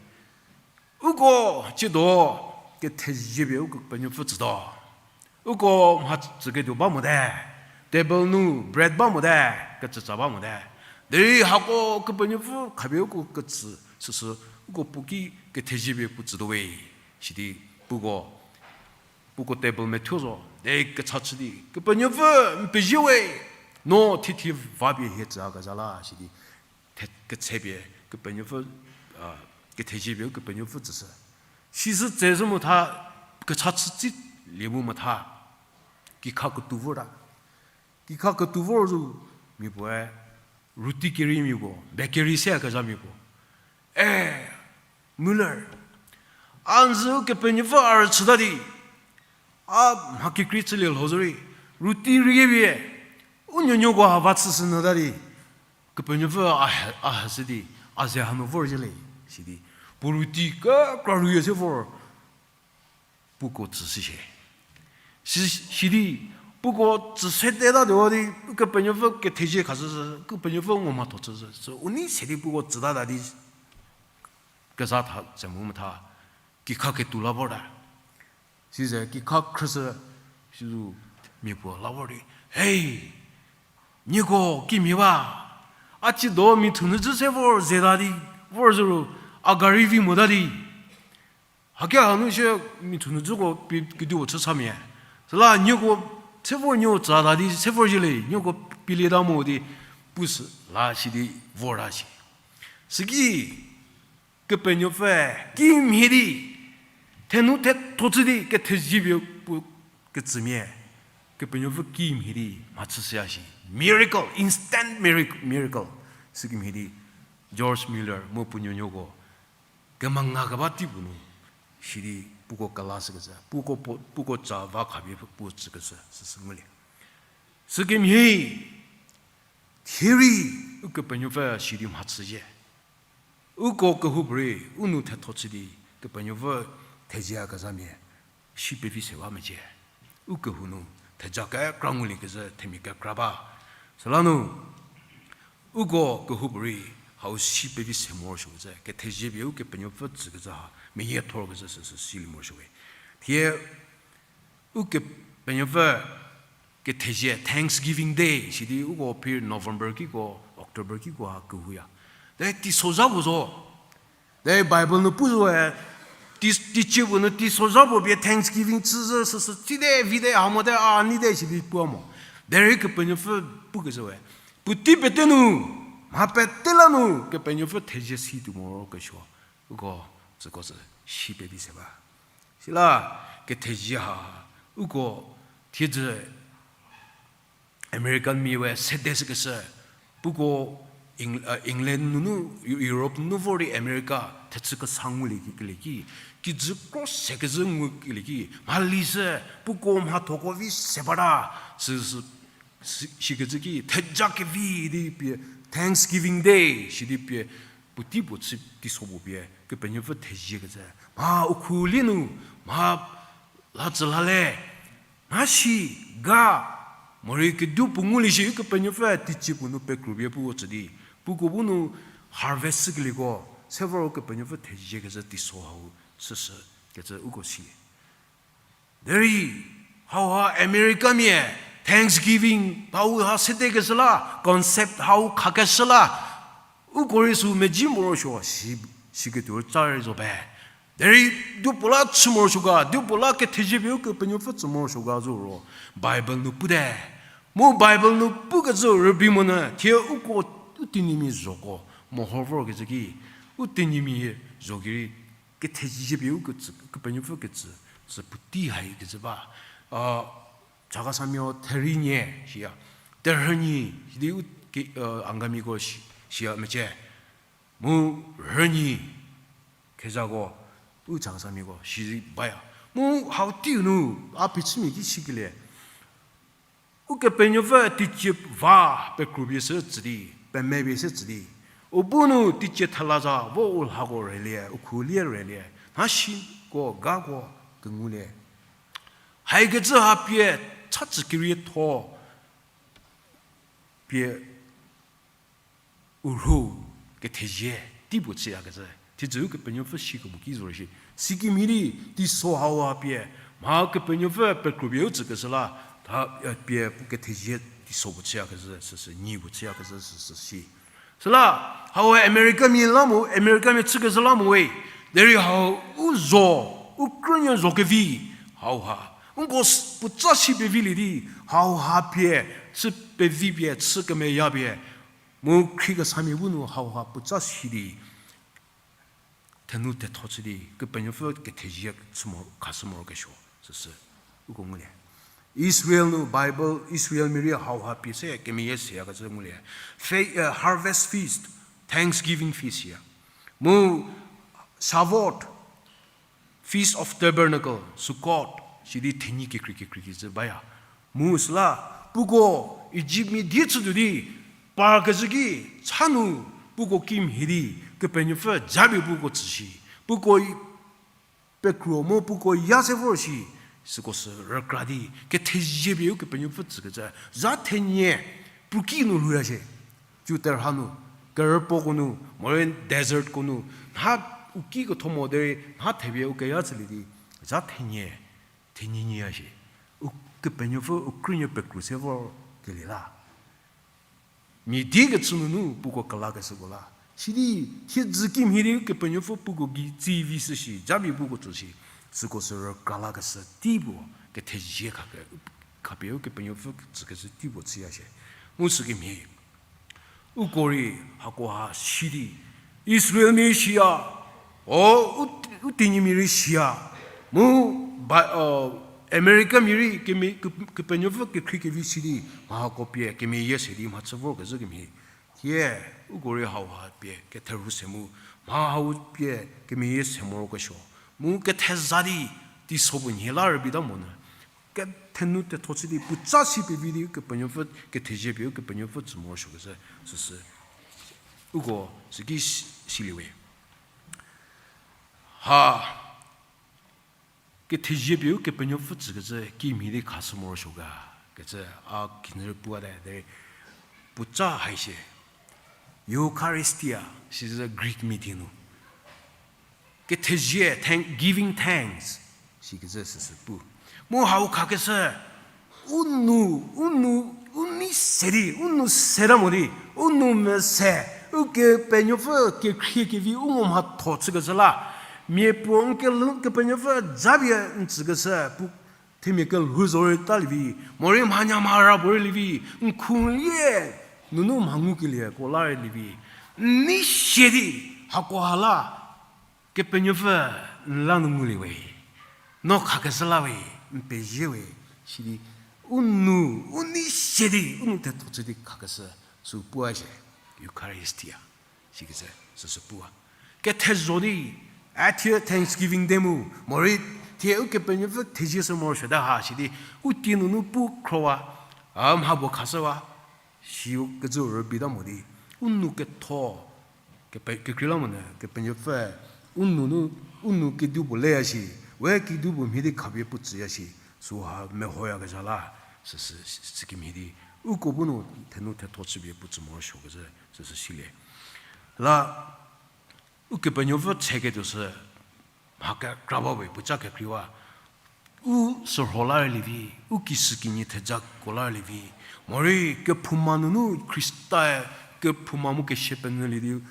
uko tsiedo kethezie pie Ukepenuopfü tsütuo. Uko mha tsüketuo ba mote, table nu bread ba mote, kecütsa ba mote. Derei hako Kepenuopfü khapie uko ketsü süsü, uko puo ki kethezie pie puo tsütuo we, sidi puko, puko table methuo zo, derei kecha chü di, Kepenuopfü n pezie we, no thithie va pie hie tsüyakezha la, sidi the, ketsepie Kepenuopfü, a, kethezie pie Ukepenuopfü tsüshü. Sizü tsezhü motha, kecha chü tsi lie mu motha, kikha ketuo vorta. Kikha ketuo vor zo, mia puoe, roti keriemiako, bakery se kezhamia puo, e, Müller, a n zü Kepenuopfü a rüchüta di, a mha kekrei chülie lho zorei, roti rüyie pie u nuonuoko ha va chüshünyüta di, Kepenuopfü a he, a heshü di, a ze hanu vorzhie le, sidi puo roti kekra rüyie se vor puko tsüshü shie. Si, sidi puko tsü seteta tuo di, Ukepenuopfü kethezie khashüshü, Kepenuopfü ngo mhatho chüshü, sü u nei se di puko tsütata di, kezha tha tse mu metha, kikha ketuo la vorta. Size kikha khrüshü, sizo mia puo la vor di, hei, nieko kimhie ba, a tsiedo mia thunyüzhü se vor zeta di, vor zhü ro, a gari vi mota di, haki hanu shie mia thunyüzhüko pie kedipuo chü samia. Süla nieko se vor nieko tsüta di se vorzhie le, nieko pielieta mo di, pushü la sidi vorta shie. Süki Kepenuopfü kimhie di, thenu thetho chü di kethezie pie puo ketsümia, Kepenuopfü kimhie di mhachüshüya shi. Miracle, instant mirac-, miracle. Sükemhie di George Muller mu puo nuonuoko kemengakeba tei puo nu, sidi puko kelashükecü, puko puo, puko ca va khapie puo tsükecü süsü ngulie. Sükemhie, thierei Ukepenuopfü sidi mhachüzhie. Uko kehoupuorei u nou thetho chü di Kepenuopfü theziakezhamia si pevi se ba mecie. U kehou nu theja kekra nguliekezhü themia kekra ba. Süla nu uko kehoupuorei hau si pevi se morosuokecü, kethezie pie Ukepenuopfü tsükezhü ha meyiethorkezhü süsü silie morosuowe. Thie Ukepenuopfü kethezie Thanksgiving Day sidi uko phi November kiko, October kiko ha kehouya. De teisozha puo zo. De Bible nu pu zoe, tei-, teicie puo nu teisozha puo pie Thanksgiving chüzhü süsü tsite, vite, ha mote, a neite sidi pu mo. Derei Kepenuopfü pukecü we, puotei pete nu, mha pete la nu Kepenuopfü thezie si tuo morokesuo, uko tsüko tsü si pevi se ba. Sila kethezie ha, uko thiedzü American mia we sedeshükeshü, puko Eng-, England nunu, Europe nunu vor di America thechü kesa ngulie ki, kelie ki, kijü kro sekezhü ngukelie ki, mhali sü, puko mhathoko vi se bata, sü, sü, si, sikecü ki, theja kevi di pie, Thanksgiving Day sidi pie, puotei puo chü teiso puo pie Kepenuopfü theziekecü, mha u khulie nu, mha la tsü la le, mha si, ga, morei kedipuo ngulie shi Ukepenuopfü teicie puo nu pekrupie puo tsü di, puko bu nu harvest shükelieko, se vor Ukepenuopfü theziekezhü teiso hau süsü kecü uko si. Derei, hauha America mia, Thanksgiving, hau ha sedekeshü la, concept hau khakeshü la, uko rei sü medzi morosuo, si, siketuo ca rei zo be. Derei, dipuo la chü morosuo ga, dipuo la kethezie pie Ukepenuopfü tsü morosuo ga zo ro, Bible nu pute. Mu Bible nu pukecü rübei monyü, thie uko, u Tenyimia zhoko, meho vorkecü ki, u Tenyimia zho gei rei, kethezie pie Ukepenuopfü kecü, sü puotei haikecü ba. A, Chakhesangmia therinie, siya. Terhünyi, sidi u ke, a, Angamiko si, siya mecie. Mu rhünyi, kezhako, u Chakhesangmiako, si baya. Mu hau teiu nu, a phichümia ki sikelie. Ukepenuopfü teicie va pekrupie sü tsü di, pemepie sü tsü di. U bu nu teicie thela za vo u lhako rülie, u khulie rülie. Mha siko, gako, kengulie. Haikecü ha pie, cha tsü kerietho pie u rhu kethezie tei puo chüyakecü. Thiedzü Ukepenuopfü sikemo ki zo rei shi. Sikemhie di teiso hau ha pie, mha Kepenuopfü pekrupie u tsükeshü la, tha, e, pie kethezie teiso puo chüyakecü, süsü, nyi puo chüyakecü, süsü si. Süla, hau America mia la mo, America mia chükezhü la mo we. Derei hau u zo, u krünuo zo kevi, hauha. Nko s-, puotsa si pevilie di, hauha pie, chü pevi pie, chü kemeya pie. Mu khriekesamia bu nu hauha puotsa si di, thenu tetho chü di, Kepenuopfü kethezie chü mo, khashü morokesuo, süsü, uko ngulie. Israel nu Bible, Israelmia rei hauha pie se kemeyie seyakecü ngulie. Fe-, eh, harvest feast, Thanksgiving feast ya. Mu Shavuot, Feast of Tabernacle, Sukkot, sidi thenyi kekrei kekrei kecü baya. Mu süla, puko Egypt mia die chütuo di, parkezhü ki, cha nu, puko kimhie di, Kepenuopfü japie puko tsü shi, puko pekro mu puko ya se vor shi, süko sü rükra di, kethezie pie Ukepenuopfü tsükecü, za thenie, puo ki nu lhouya shie. Tsu terha nu, kerüpuoko nu, morei desertko nu, nha u ki ketho mo derei, nha thepie u keya chülie di, za thenie, thenie nyiya shie. Ukepenuopfü u krünuo pekro se vor kelie la. Mia die kechü nunu puko kelakeshüko la. Sidi, thiedzü kimhie di Ukepenuopfü puko gei tsi vi shü shi, japie puko tsü shi, süko sü rükra lakeshü tei puo, kethezie khapie, khapie Ukepenuopfü tsükecü tei puo chüya shie. Mu sükemhie. Uko rei hakoha si di, Israelmia rei siya, o, u, u Tenyimia rei siya, mu, ba, o, Americamia rei keme-, ke-, Kepenuopfü kekhrie kevi si di, mha hako pie kemeyie se di mhachü vorkezhü kemhie. Thie, uko rei hauha pie ketherhu se mu, mha hau pie kemeyie se morokesuo. Mu ketheza di, teiso puo nhie la rübeita monyü. Kethenu tetho chü di, puotsa si pevi di, Kepenuopfü, kethezie pie Ukepenuopfü tsü morosuokecü, süsü. Uko, süki si-, siliewe. Ha, Kethezie pie Ukepenuopfü tsükecü kimhie di khashü morosuo ga, kecü a kinü puate, de, puoca hai shie. Eucharistia, sizü Greek mia di nu. Kethezie, thank-, giving thanks, sikecü süsü pu. Mu hau khakeshü, u nu, u nu, u nei se di, u nu seta mo di, u nu mese, Ukepenuopfü kekhrie kevi u ngo mhatho chükecü la, miapuo n kelhou Kepenuopfü japie n tsükeshü, pu themia kelhou zorei talie vi, morei mhanyamhara puorei lie vi, n khulie, nunu mha ngukelieko la rei lie vi, n nei se di, hakoha la, Kepenuopfü n la nu ngulie we, no khakeshü la we, n pezie we, sidi, u nu, u nei se di, u nu thetho chü di khakeshü, sü pua shie, Eucharistia, sikecü, süsü pua. Kethezo di, a thie Thanksgiving Day mu, morei thie Ukepenuopfü thezie shü morosuota ha, sidi, u tie nunu pu khrowa, a mha puo khashüwa, sikecü rübei ta mo di, u nu ketho, kepe-, kekreilamonyü, Kepenuopfü, u nu nu, u nu kedipuo leya shi, we kedipuo mhie di khapie puo tsüya shi, süha mehoyakezha la, süsü, sükemhie di, uko bu nu thenu thetho chüpie puo tsü morosuokecü, süsü silie. La, Ukepenuopfü tseketuo sü, mha kekra ba we, puoca kekreiwa. U sürho la rei lie vi, u kishükinyi thejako la rei lie vi. Morei kephouma nunu Khrista-e kephouma mu kesia penyülie di,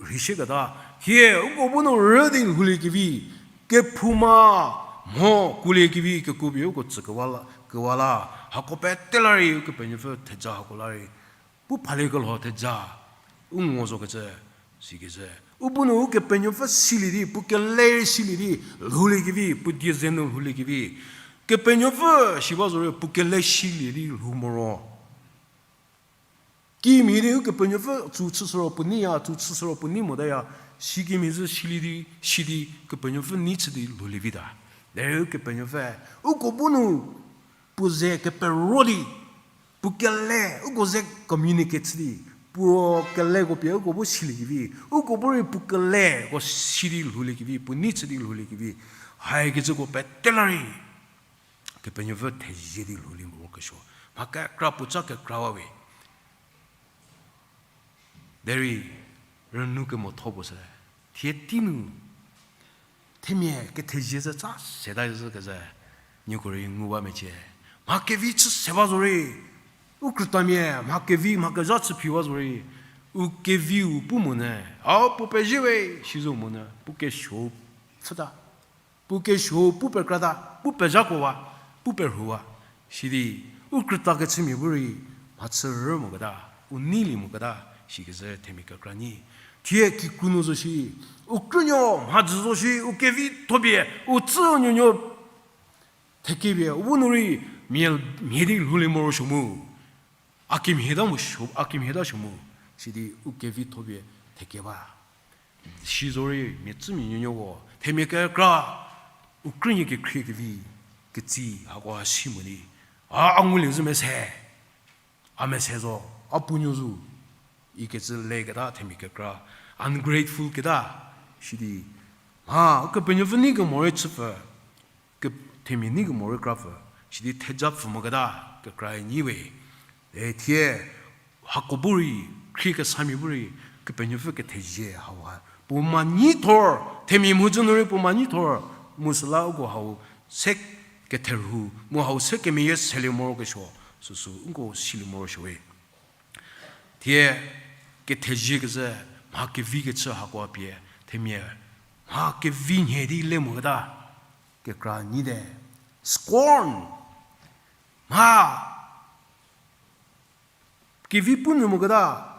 rheishüketa. Hie, uko bu nu rü di lhouliekevi, kephouma mho kuoliekevi, kekuo pie uko tsükewa la, kewa la. Hako pete la rei Ukepenuopfü theja hako la rei. Pu phaliekelho theja, u ngo zokecü, sikecü. U bu nu Ukepenuopfü silie di, puo kele rei silie di, lhouliekevi, puo die ze nu lhouliekevi. Kepenuopfü si ba zorei, puo kele silie di lhou moro. Kimhie di Ukepenuopfü tsü chüshü ro puo neiya, tsü chüshü ro puo nei motaya, sikemhie zhü silie di, si di, Kepenuopfü nei chü di lhoulie vita. Derei Ukepenuopfü, uko bu nu, puo ze kepero di, puo kele, uko ze communicate chü di, puo keleko pie uko bu siliekevi, uko bu rei puo keleko si di lhouliekevi, puo nei chü di lhouliekevi, haikecüko pete la rei, Kepenuopfü thezie di lhoulie morokesuo. Mha kekra puoca kekra wa we. Derei, rünu kemotho puo sü. Thie tei nu. Themia kethezie zü ca seta zhü kezhü. Nieko rei ngu ba mecie. Mha kevi chü se ba zorei. U krütamia, mha kevi, mha kezha chü phi ba zorei. U keviu pu monyü. A puo pezie we, si zo monyü. Puo kesuo pfhüta. Puo kesuo pu pekrata, pu pezhakowa, pu perhuwa. Sidi, u krüta kechümia bu rei, mhachü rü moketa, u neilie moketa, sikecü themia kekra nyi. Thie kikru nu zo shi, u krünuo mhadzü zo shi, u kevi thopie, u tsü u nuonuo thekepie, u bu nu rei mia, mhie di lhoulie morosuo mu. A kimhie ta mu suo, a kimhie ta suo mu, sidi u kevi thopie theke ba. Si zorei mia tsümia nuonuoko, themia kekra, u krünuo kekhrie kevi, ketsi, hako a si mo di. A, a ngulie zhü mese, a mese zo, a puo nuo zhü, ikecü leketa themia kekra, ungrateful keta, sidi, mha, Ukepenuopfü nei kemo rei chüpfü, ke-, themia nei kemo rei krapfü, sidi theja pfü moketa, kekra nyi we. E thie, hako bu rei, khrie kesamia bu rei, Kepenuopfü kethezie hauha. Puo ma nyi thor, themia mhodzü nu rei puo ma nyi thor, mu süla uko hau se ketherhu, mu hau se kemeyie selie morokesuo, süsü uko silie morosuo we. Thie kethezie kezhü, mha kevi kechü hakoa pie, themia, mha kevi nhie di le moketa, kekra nyite, scorn, mha kevi pu nyü moketa,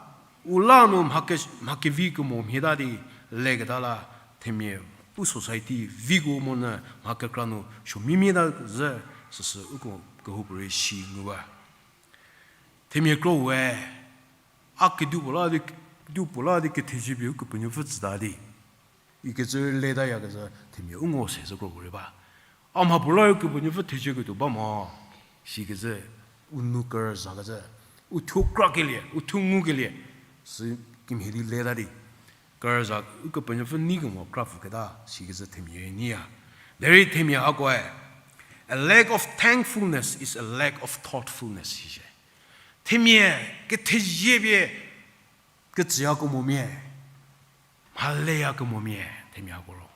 u la nu mha ke-, mha kevi kemo mhieta di leketa la, themia u society viko monyü mha kekra nu suo mimieta zhü, süsü uko kehoupuorei si ngu ba. Themia kro we, a kedipuo la di, kedipuo la di kethezie pie Ukepenuopfü tsüta di. Ikecü letayakecü themia u ngo se zhü kro puorei ba. A mhapuo la Ukepenuopfü thezieketuo ba mo, sikecü, u nou kerüzakecü, u thuo krakelie, u thuo ngukelie, sü kimhie di leta di. Kerüza Ukepenuopfü nei kemo krapfü keta, sikecü themia nyiya. Derei themia hakoe, a lack of thankfulness is a lack of thoughtfulness, sishie. Themia kethezie pie ketsüyakemomia, mhaleyakemomia, themia hako ro.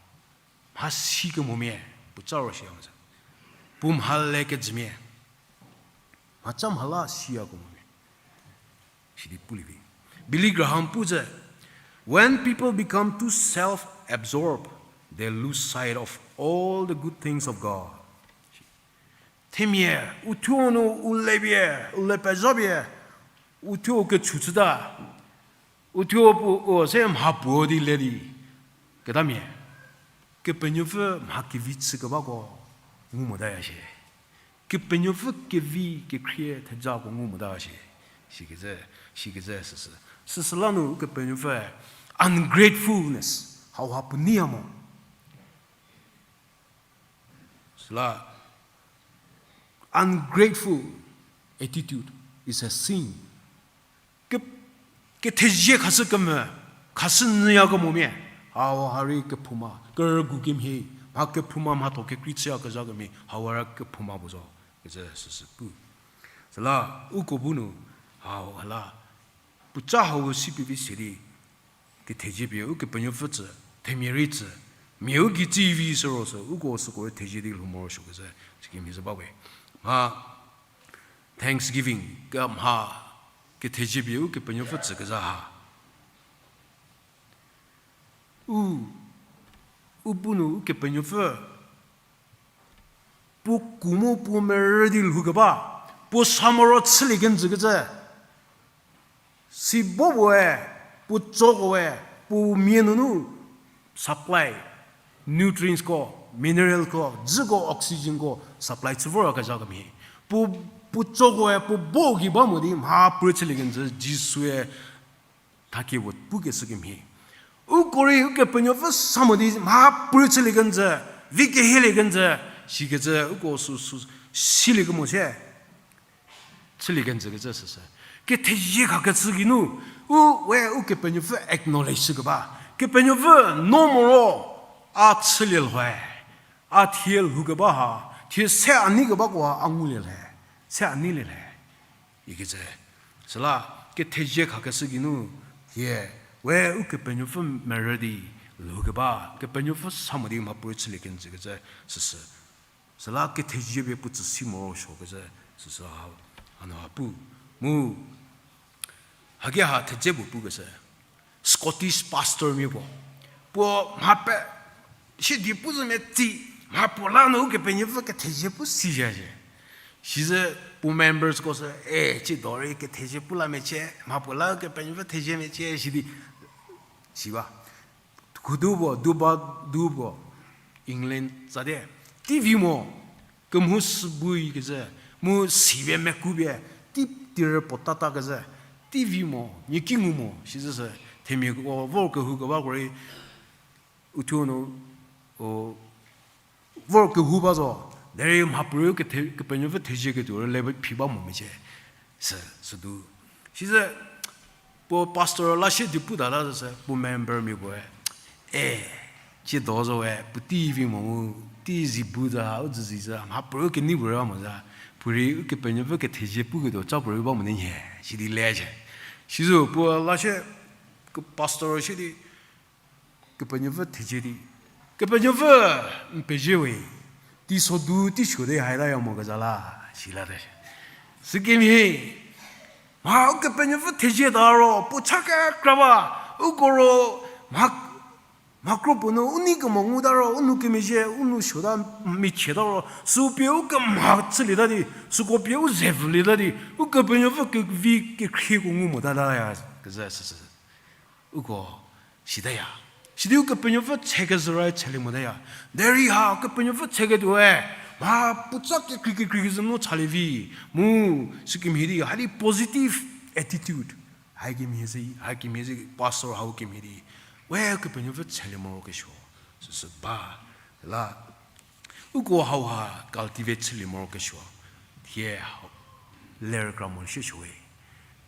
Mha sikemomia, puo ca ro shiyamosü. Puo mhale kejümia. Mhaca mhala siyakemomia. Sidi pulie vi. Billy Graham pu zhü, When people become too self-absorbed, they lose sight of all the good things of God. Themia, uthuo nu u le pie, u le pezha pie, uthuo kechu chüta, uthuo puo, u se mhapuo di le di, ketamia, Kepenuopfü mha kevi chükebako ngu motaya shie. Kepenuopfü kevi kekhrie thejako ngu mota shie. Sikecü, sikecü süsü. Süsüla nu Kepenuopfü ungratefulness, hauha puo neiya mo. Süla ungrateful attitude is a sin. Ke, kethezie khashü kemvü, khashü nyüyakemomia, hauha rei kephouma, kerügu kemhie, mha kephouma mhatho kekrei chüyakezha kemhie, hauha rei kephouma puo zo, kecü süsü pu. Süla uko bu nu, hauha la, puoca hau si pie vi se di, kethezie pie Ukepenuopfü tsü, themia rei tsü, mia u gei tsü vi sü ro sü, uko süko rei thezie di lhou morosuo kecü, sikemhie zü ba we. Mha thanksgiving, ke mha kethezie pie Ukepenuopfü tsükezha ha. U, u bu nu Ukepenuopfü puo ku mu puo merü di lhoukeba, puo sa moro chülie kenjü kecü. Si bo puoe, puo tsoko we, puo mia nunu supply, nutrientsko, mineralko, dzüko, oxygenko supply chü vorkezha kemhie. Puo, puo tsokoe, puo bo gei ba mo di mha puorei chülie kenjü Jisue thakie puo pukeshü kemhie. Uko rei Ukepenuopfü sa mo di mha puorei chülie kenjü, vi kehielie kenjü, sikecü uko sü, sü, silie kemo sie. Chülie kenjü kecü süsü. Kethezie khakecü geinu, u we Ukepenuopfü acknowledge chükeba. Kepenuopfü no moro, a chülie lhoe, a thie lhoukeba ha, thie se a nei kebako ha a ngulie lhe, se a neilie lhe. Ikecü. Süla, kethezie khakeshü geinu, thie, we Ukepenuopfü merü di lhoukeba, Kepenuopfü sa mo di mha puorei chülie kenjü kecü süsü. Süla kethezie pie puo tsü si morosuo kecü süsü ha, hanu ha pu. Mu, haki ha thedze puo pukeshü. Scottish pastormia puo. Puo mha pe, sidi pu zhü metsi, mha puo la nu Ukepenuopfü kethezie pu si zhie. Sizhü puo membersko sü, e, tsiedo rei kethezie pu la mecie, mha puo la Ukepenuopfü thezie mecie, sidi, si ba. Khudu puo, du ba, du puo, England tsate. Tei vi mo, kemhu sü bui kecü, mu si pie meku pie, tei tirü puo tata kecü, tei vi mo, nieki ngu mo, sizhü sü, themiako vor kehoukebako rei, uthuo nu, o, vor kehou ba zo, derei mha puorei kethe-, Kepenuopfü thezieketuo rüle phi ba mo mecie, sü, südu. Sizhü, puo pastor la sie di puta la zhü sü, puo membermia puoe, e, tsiedo zo we, puotei vi mo mu, tei zi bu za, u zü zi za, mha puorei kenei puorei ba mo za, puorei Ukepenuopfü kethezie puketuo ca puorei ba mo ne nhie, sidi le zhie. Sizhü puo la sie, pastor sie di, Kepenuopfü thezie di. Kepenuopfü n pezie we. Teisodu teisuo di haita ya mo keza la, si late. Sükemhie, mha Ukepenuopfü thezie ta ro, puo cha kekra ba, uko ro, mha, mha kro puo nu, u nei kemo nguta ro, u nou kemezhie, u nou suota michieta ro, sü pie u kemha chülieta di, süko pie u ze vülieta di, Ukepenuopfü kevi kekhrieko ngu motaya, keza süsü. Uko, sitaya. Sidi Ukepenuopfü che kezhü ra chelie motaya. Derei ha Ukepenuopfü cheketuoe, mha puotsa kekrei kekrei kezhü nu chalie vi. Mu, sükemhie di, highly positive attitude. Hakemhie se, hakemhie se, pastor hau kemhie di. We Ukepenuopfü chelie morokesuo. Süsü ba. La, uko hauha cultivate chülie morokesuo, thie hau, ler kra mo shiesuo we.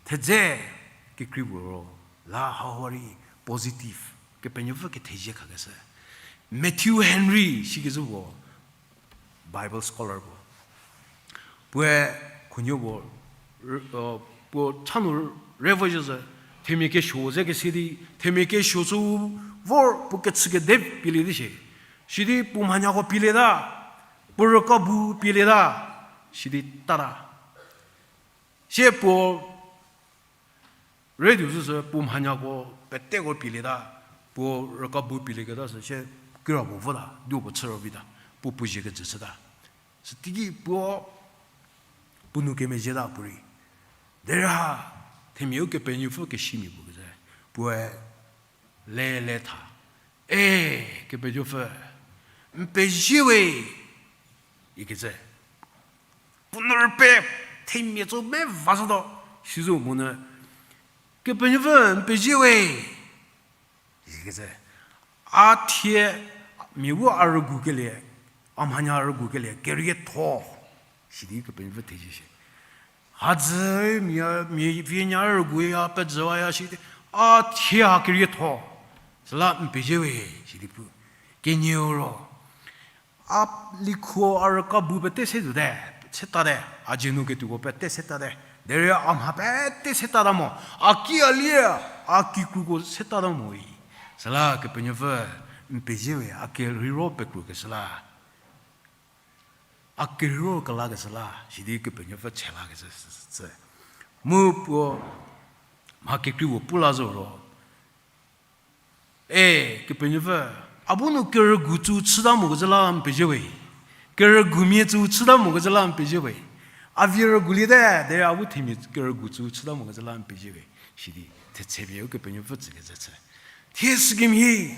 Thedze kekrei puo ro, la hauha rei positive, Kepenuopfü kethezie khakeshü. Matthew Henry, sikezhü puo, Bible scholar puo. Puoe khunuo puo, puo cha nu revo zhü zhü, themia kesuo ze kese di, themia kesuo sü vor puo kechü kede pielie di shie. Sidi puo mhanyako pielieta, puo rüka bu pielieta, sidi tata. Sie puo radio zhü sü puo mhanyako peteko pielieta, puo rüka bu pielieketa sü sie kira puo vota, duo puo chü ro vita, puo puo zie kejü chüta. Süteiki puo, puo nou kemezhieta puorei. Derei ha, themia Ukepenuopfü kesimia puo keze. Puoe le le tha. E, Kepenuopfü, n pezie we, ikecü. Puo nou rüpie themia tso me va zotuo, sizo monyü, Kepenuopfü n pezie we, ikecü. A thie mia bu a rügukelie, a mhanya a rügukelie, kerietho, sidi Kepenuopfü thezie shie. Hadzü mia, mia vie nya rüguya, pejüwaya sidi, a thie ha kerietho, süla n pezie we, sidi pu. Kenieu ro, a likhuo a rüka bu pete se zute, setate, a dzie nu ketuoko pete setate. Derei a mha pete setata mo, a ki a lie, a kikruko setata mo-i. Süla Kepenuopfü n pezie we, a kerheiro pekrukeshü la. A kerheiro kelakeshü la, sidi Kepenuopfü che lakeshü sü, sü. Mu puo, mha kekrei puo pu la zo ro. E, Kepenuopfü, a bu nu kerügu tsü chüta mokecü la n pezie we. Kerügumia tsü chüta mokecü la n pezie we. A vie rüguliete, derei a bu themia kerügu tsü chüta mokecü la n pezie we. Sidi, thetse pie Ukepenuopfü tsükecü chü. Thie sükemhie,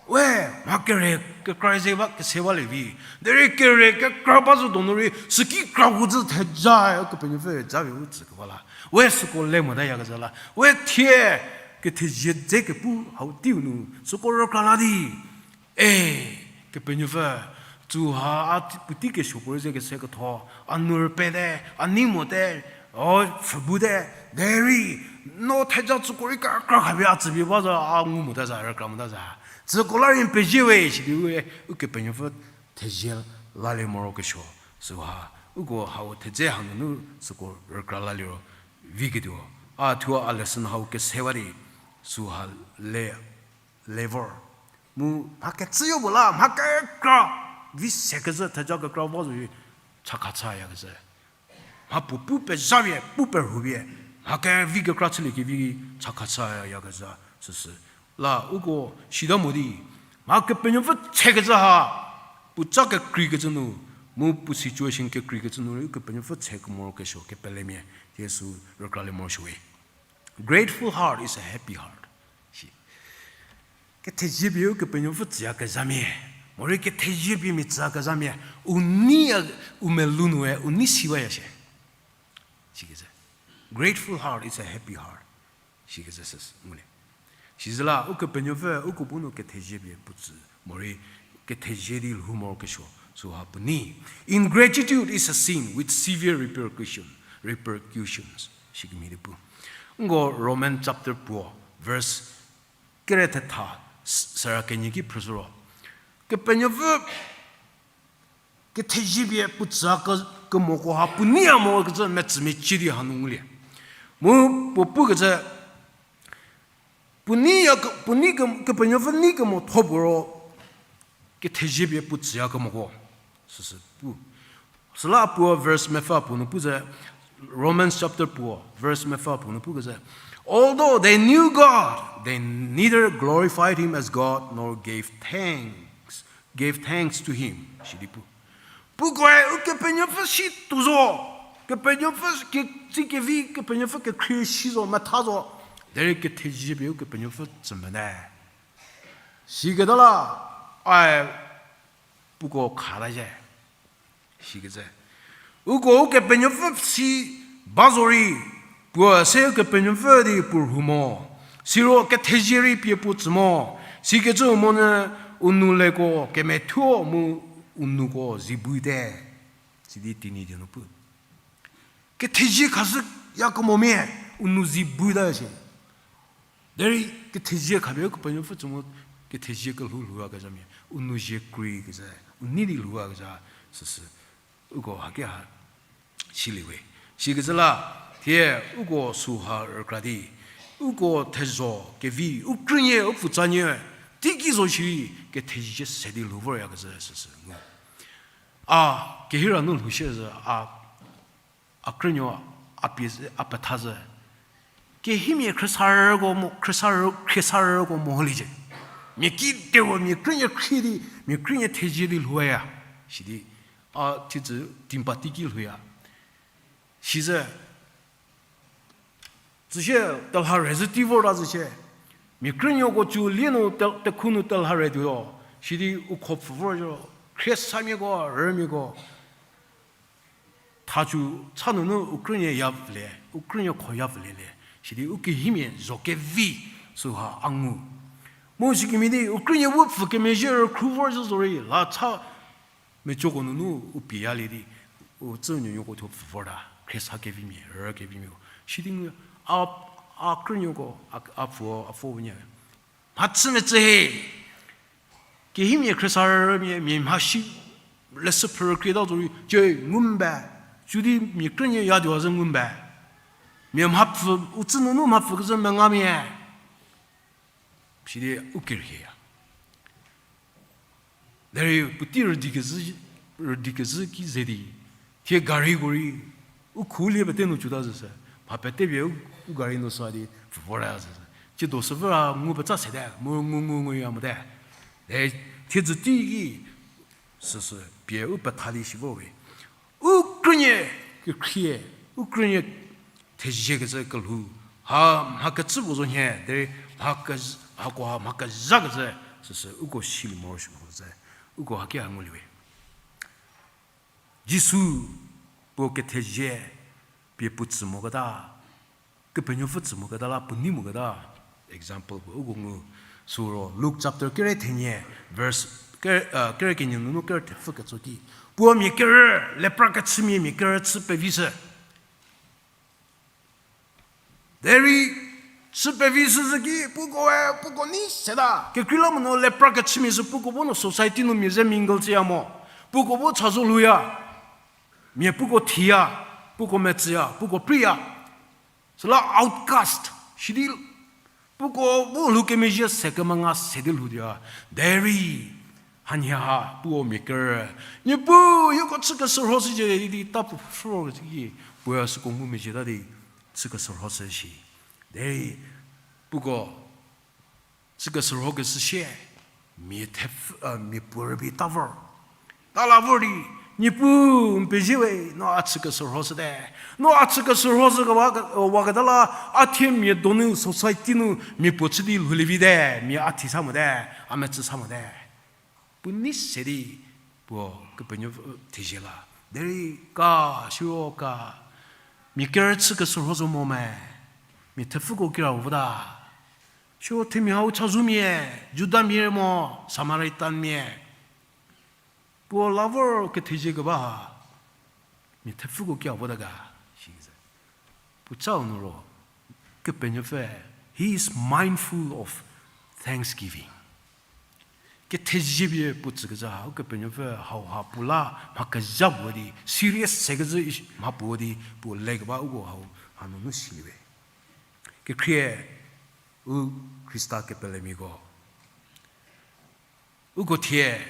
we, mha kere kekra ze ba, kese balie vi. Derei kere kekra ba zo donu rei, süki kra hu zü theja, Ukepenuopfü japie u tsükeba la. We süko le motayakecü la. We thie, kethezie dze kepu hau teiu nu, süko rükra la di. E, Kepenuopfü, tsü ha a puotei kesuo puo rei ze kese ketho, a nu rüpete, a nei mote, o, pfhü bute, derei, no theja tsüko rei kekra khapie a tsüpie ba zo, a ngu mota za, rükra mota za. Tsüko la rei n pezie we, sidi we, Ukepenuopfü thezie lalie morokesuo, süha, uko hau thedze hanunu süko rükra laliro, viketuo. A thuo a lesson hau kesewa di, süha le le vor. Mu mha kecüyo puo la, mha kekra, vi se kezhü theja kekra vo zo, chakha chayakecü. Mha puo pu pezhapie, pu perhupie, mha kevi kekra chüliekevi chakha chayakecü, süsü. La uko sita mo di, mha Kepenuopfü tsekecü ha, puo ca kekreikecü nu, mu puo situation kekreikecü nu rei Kepenuopfü tse kemorokesuo, kepelemia, Jisu rükralie morosuo we. Grateful heart is a happy heart. Shi. Kethezie pie Ukepenuopfü tsüyakezhamia. Morei kethezie pie mia tsüyakezhamia. U nei ya, u melou nu e, u nei siwaya shie. Sikecü. Grateful heart is a happy heart. Sikecü sü ngulie. Sizüla Ukepenuopfü uko bu nu kethezie pie puo tsü. Morei kethezie di lhou morokesuo. Süha puo nei. Ingratitude is a sin with severe repercussion, repercussions. Sikemhie di pu. Nko Roman chapter puo, verse kere thetha, s-, sera kenie ki phrüshü ro. Kepenuopfü kethezie pie puo tsüya ke-, kemoko ha puo neiya mokecü metsümia cie di hanu ngulie. Mu puo pukecü, puo neiya ke-, puo nei ke-, Kepenuopfü nei kemotho puo ro, kethezie pie puo tsüya kemoko. Süsü pu. Süla puo verse mepfü puo nu pu ze, Romans chapter puo, verse mepfü puo nu pukecü, although they knew God, they neither glorified him as God nor gave thanks, gave thanks to him. Sidi pu. Pukoe Ukepenuopfü si tuo zo. Kepenuopfü ke-, tsikevi Kepenuopfü kekhrie si zo, metha zo. Derei kethezie pie Ukepenuopfü tsü mene. Siketa la, ae puko khata zhie. Sikecü. Uko Ukepenuopfü si ba zo rei, puo se Ukepenuopfü di puo rhu mo. Siro kethezie rei pie puo tsü mo. Sikecü monyü u nou leko kemethuo mu u nouko zi bute. Sidi Tenyidie nu pu. Kethezie khashü yakemomia, u nou zi buta shie. Derei kethezie khapie Ukepenuopfü tsü mo, kethezie kelhou lhouyakezhamia, u nou zie kreikezha, u nei di lhouyakezha, Süsü, uko haki ha, silie we. Sikecü la, thie, uko süha rükra di, uko thezho kevi, u krünie, u pfutsanuo, teiki zo shierei, kethezie se di lhou voryakecü süsü ngu. A, kehira nu lhou shie zü, a, a krünuo, a pie, a petha zü. Kehimia khriesarüko mo, khriesarü, khriesarüko mo holiecie. Mia kitewo, mia krünie khrie di, mia krünie thezie di lhouya. Sidi, a, thie zü, timpa teiki lhouya. Sizü, süsie, telha re zü tei vorta zü sie. Mia krünuoko cü lie nu, te-, tekhu nu telha re tuo. Sidi, u kho pfü vor zo. Khriesamiako, rümiako. Thacü cha nunu u krünie ya vüle, u krünie kho ya vülele. Sidi u kehimia zho kevi süha a ngu. Mu sikemhie di u krünie bu pfü kemezhie rükhru vor zü zorei la cha mecoko nunu u pie yalie di, u tsü nuonuoko thuo pfü vorta, khriesa kevimia, rü kevimiako. Sidi ngu a, a krünuoko, a, a pfüo, a pfüo bu nie. Mhachü mecü he. Kehimia khriesarümia, mia mhasi leshü phrü krieta zorei, cie ngu mbe. Sidi mia krünie ya tuo zü ngu mbe. Mia mhapfü, u tsü nunu mhapfü kezü mengamia. Sidi u kerhieya. Derei puotei rüdi kezü, rüdi kezü ki ze di. Thie gariko rei, u khulie pete nu cüta zü se. Mha pete pie u, u gari nu sa di, pfü vorta zü se. Tsiedo süvü ra ngu petsa sete, mu ngu ngu nguya mote. E, thiedzü teiki, süsü, pie u petha di shi vor we. U krünie kekhrie, u krünie thezie kezü kelhou, ha mha kecü puo zo nhie, derei mha ke-, hakoha mha kezha kezü, süsü uko silie morosuo kezü, uko haki ha ngulie we. Jisu puo kethezie pie puo tsü moketa, Kepenuopfü tsü moketa la puo nei moketa, example puo uko ngu, süro Luke chapter kere thenie, verse kere, uh, kere kenie nunu kere thepfü ketso ki. Puo mia kerü, lepra kechümia mia kerü chü pevishü. Derei chü pevishü zü ki, pukoe, puko nei seta. Kekreilamonyü lepra kechümia sü puko bu no society nu mia ze mingle chüya mo. Puko bu chazou lhouya. Mia puko thiya, puko metsüya, puko preiya. Süla outcast, sidi puko bu lhoukemezhie se kemanga se di lhou dia. Derei, hanhie ha, puo mia kerü. Niepuu, hieko chü keshürhoshücie di ta puo pfhüro ki, puoe süko ngumezhieta di, chü keshürhoshü shi. Derei, puko chü keshürhokeshü sie, mia thepfü, uh, mia puo rübei ta vor. Ta la vor di, Niepuu, n pezie we, no a chü keshürhoshüte. No a chü keshürhoshü kewa ke-, uh, waketa la, a thie mia donu society nu mia puo chü di lhoulie vite, mia a thi sa mote, a metsü sa mote. Puo nei se di, puo Kepenuopfü thezie la. Derei ka, siro ka, mia kerü chü keshürho zo mo me, mia thepfüko kira vota. Siro themia hau chazoumia, Judamia mo, Samaritanmia. Puo la vor kethezie keba ha, mia thepfüko kia vota ga, sikecü. Puo chau nu ro, Kepenuopfü, he is mindful of thanksgiving. Kethezie pie puo tsükezha ha, Ukepenuopfü hauha puo la mha kezha puo di, serious sekecü mha puo di, puo lekeba uko hau, hanunu silie we. Kekhrie, u Khrista kepelemiako. Uko thie,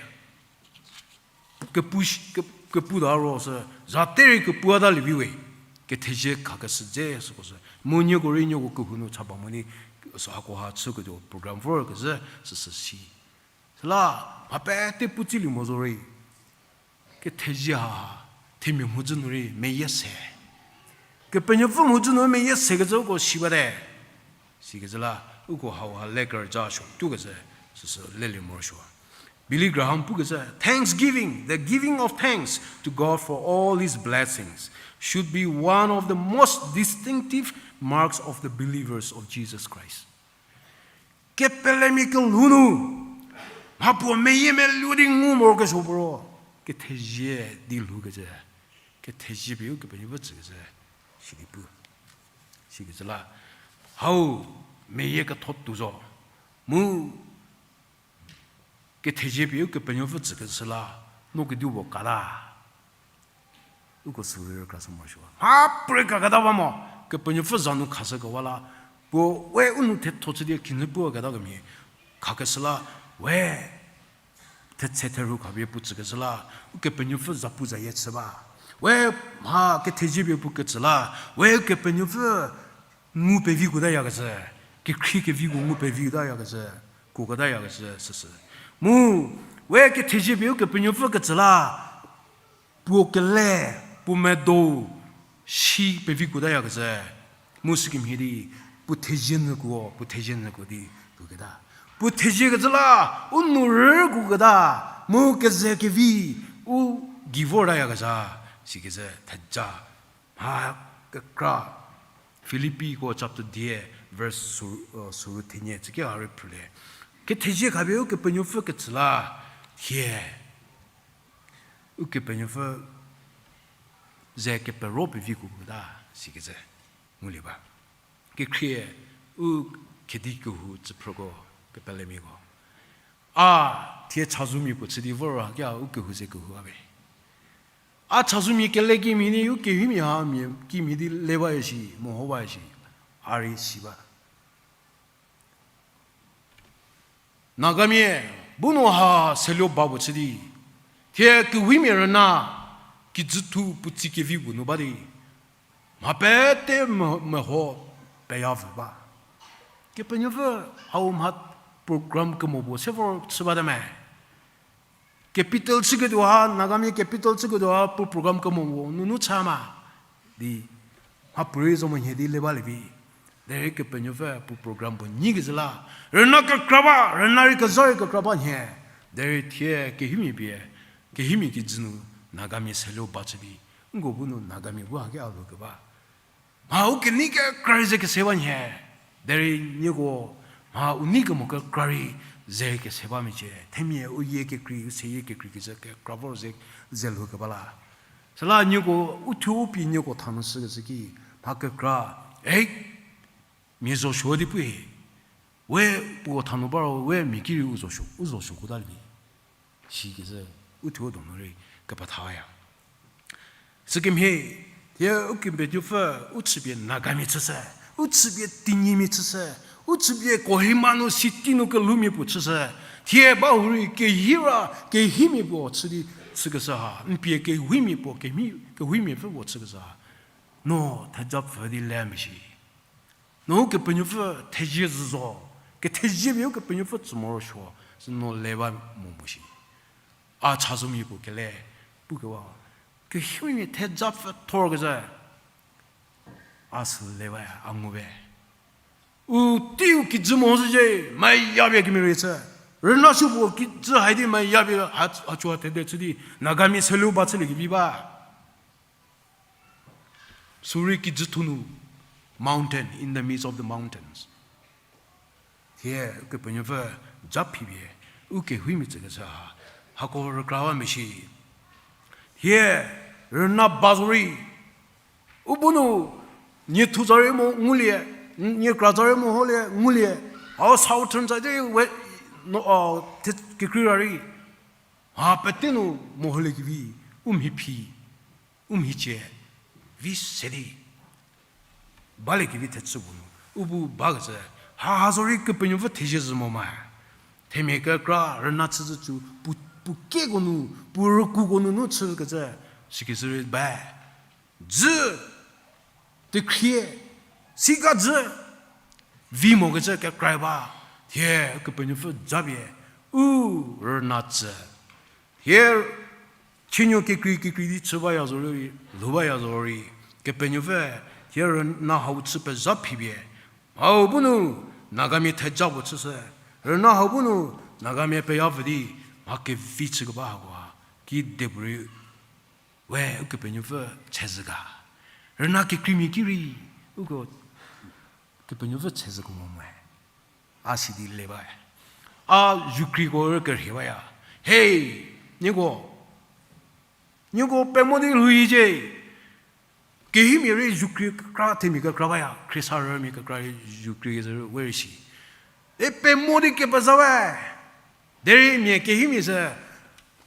kepu, ke-, kepu ta ro sü, za terei kepu ta lievi we, kethezie khakeshü dze süko sü, mu nieko rei nieko kehou nu chaba mo di, sü hakoha chüketuo program vor kezhü, süsü si. Süla, mha pete pu tsilie mo zorei, kethezie ha, themia mhodzü nu rei meyie se. Kepenuopfü mhodzü nu meyie sekecü uko si bate. Sikecü la, uko hauha lekerüja suo tuokecü, süsü lelie morosuo. Billy Graham pukecü, thanksgiving, the giving of thanks to God for all his blessings, should be one of the most distinctive marks of the believers of Jesus Christ. Kepelemia kelhou nu, mhapuo meyie meluo di ngu morokesuo puo ro, kethezie di lhoukecü, kethezie pie Ukepenuopfü tsükecü, sidi pu. Sikecü la, hau meyie ketho tuo zo, mu kethezie pie Ukepenuopfü tsükeshü la, no kedipuo kata. Uko sürei rükra sü morosuo. Mha pre kaketa ba mo, Kepenuopfü za nu khashükewa la, puo we u nou thetho chü di kinhü puo keta kemhie, khakeshü la, we thetse therhu khapie puo tsükeshü la, Ukepenuopfü zapu zayie chü ba. We mha kethezie pie puo ketsü la, we Ukepenuopfü ngu pevi kotayakecü, kekhrie keviko ngu pevi kotayakecü, kuo kotayakecü süsü. Mu, we kethezie pie Ukepenuopfü ketsü la, puo kele, puo medo, si pevi kotayakecü. Mu sükemhie di, puo thezie nyükuo, puo thezie nyükuo di, tuoketa. Puo theziekecü la, u nou rükuoketa, mu keze kevi, u gei vortayakecü, sikecü theja. Mha kekra, Filippiko chapter dia, verse sü-, uh, süru thenie, tsüki ha rei phrülie. Kethezie khapie Ukepenuopfü ketsü la, hie. Ukepenuopfü ze kepero pevi kuoketa, sikecü ngulie ba. Kekhrie u khedi kehou tsüphrüko, kepelemiako. A, thie chazou mia puo chü di vor ha kia u kehou ze kehou a be. A chazou mia kele kimhie di u kehoumia ha mia kimhie di le ba shi, meho ba shi, a rei si ba. Nagamia bu nu ha seluo ba puo chü di, thie kehoumia rüna, kijü thu puo tsi kevi puo nu ba di, mha pete me-, meho peya vü ba. Kepenuopfü hau mha program kemo puo se vor chü bate me. Capital chüketuo ha, Nagamia capital chüketuo ha, puo program kemo puo nunu cha ma. Di, mha puorei zo mo nhie di le balievi. Derei Kepenuopfü puo program puo nyi kezhü la. Rüna kekra ba, rüna rei kezha rei kekra ba nhie. Derei thie kehoumia pie, kehoumia kijü nu, Nagamia seluo ba chü di. Nko bu nu Nagamia bu haki a lhou keba. Mha u kenei kekra rei ze kese ba nhie. Derei nieko, mha u nei kemo kekra rei ze kese ba mecie. Themia u yie kekrei, u seyie kekrei kezhü kekra vor ze, ze lhou keba la. Süla nieko, u thuo u pie nieko thanu shükecü ki, mha kekra, ei, mia zo suo di pu he. We puo thanu ba ro, we mia ki rei u zo suo, u zo suo kota li. Sikecü, u thuo donu rei kepethaya. Sükemhie, thie Ukepenuopfü, u chüpie Nagamia chüshü, u chüpie Tenyimia chüshü, u chüpie Kohima nu city nu kelhoumia puo chüshü, thie ba hurei kehira, kehoumia puo chü di chükeshü ha, n pie kehoumia puo, kemi-, kehoumia pfü puo chükeshü ha. No theja pfü di le mesi. No Ukepenuopfü thezie zhü zo, kethezie pie Ukepenuopfü tsü morosuo, sü no le ba mo mo shi. A chazou mia puo kele, pukewa, kehoumia theja pfü thorkezhü, a sü le ba, a ngu be. U teiu kijü mo zhücie, meyapie kemia rei chü. Rüna supuo kijü hai di meyapie ha, hachua thede chü di, Nagamia seluo ba chüliekevi ba. Sürei kijü thu nu, mountain, in the midst of the mountains. Thie, Ukepenuopfü ja phipie, u kehoumia tsükeshü ha, hako rükra ba mesi. Thie, rüna ba zorei, u bu nu, nie thu za rei mo ngulie, nie kra za rei mo holie ngulie, hau southern side we, no, a, the, kekreira rei, ha pete nu mo holiekevi, u mhi phi, u mhicie, vi se di. Baliekevi thechü puo nu, u bu bakecü, ha ha zorei Kepenuopfü thezie zhü mo ma. Themia kekra rüna chüzhü cü, pu, puo kieko nu, puo rükuko nunu chükecü, sikecü rei ba. Dzü, tekhrie, sika dzü, vi mokecü kekra ba, thie Kepenuopfü japie, u rüna tsü. Thie, chienuo kekrei kekrei di chü baya zorei, lhou baya zorei, Kepenuopfü, thie rüna hau chü pezha phipie, hau bu nu, Nagamia theja puo chüshü, rüna hau bu nu, Nagamia peya pfü di, mha kevi chükeba hakoha, kidepuorei, we Ukepenuopfü chezhü ga. Rüna kekreimia ki rei, uko Kepenuopfü chezhüko mo moe. A si di le ba. A zukreiko rei kerhie baya. Hei, nieko, nieko pemo di lhou hiecie. Kehoumia rei zukrie kekra themia kekra baya. Khriesarümia kekra rei zukrie kezhü we rei si. E pemo di kepeza we. Derei mia kehoumia sü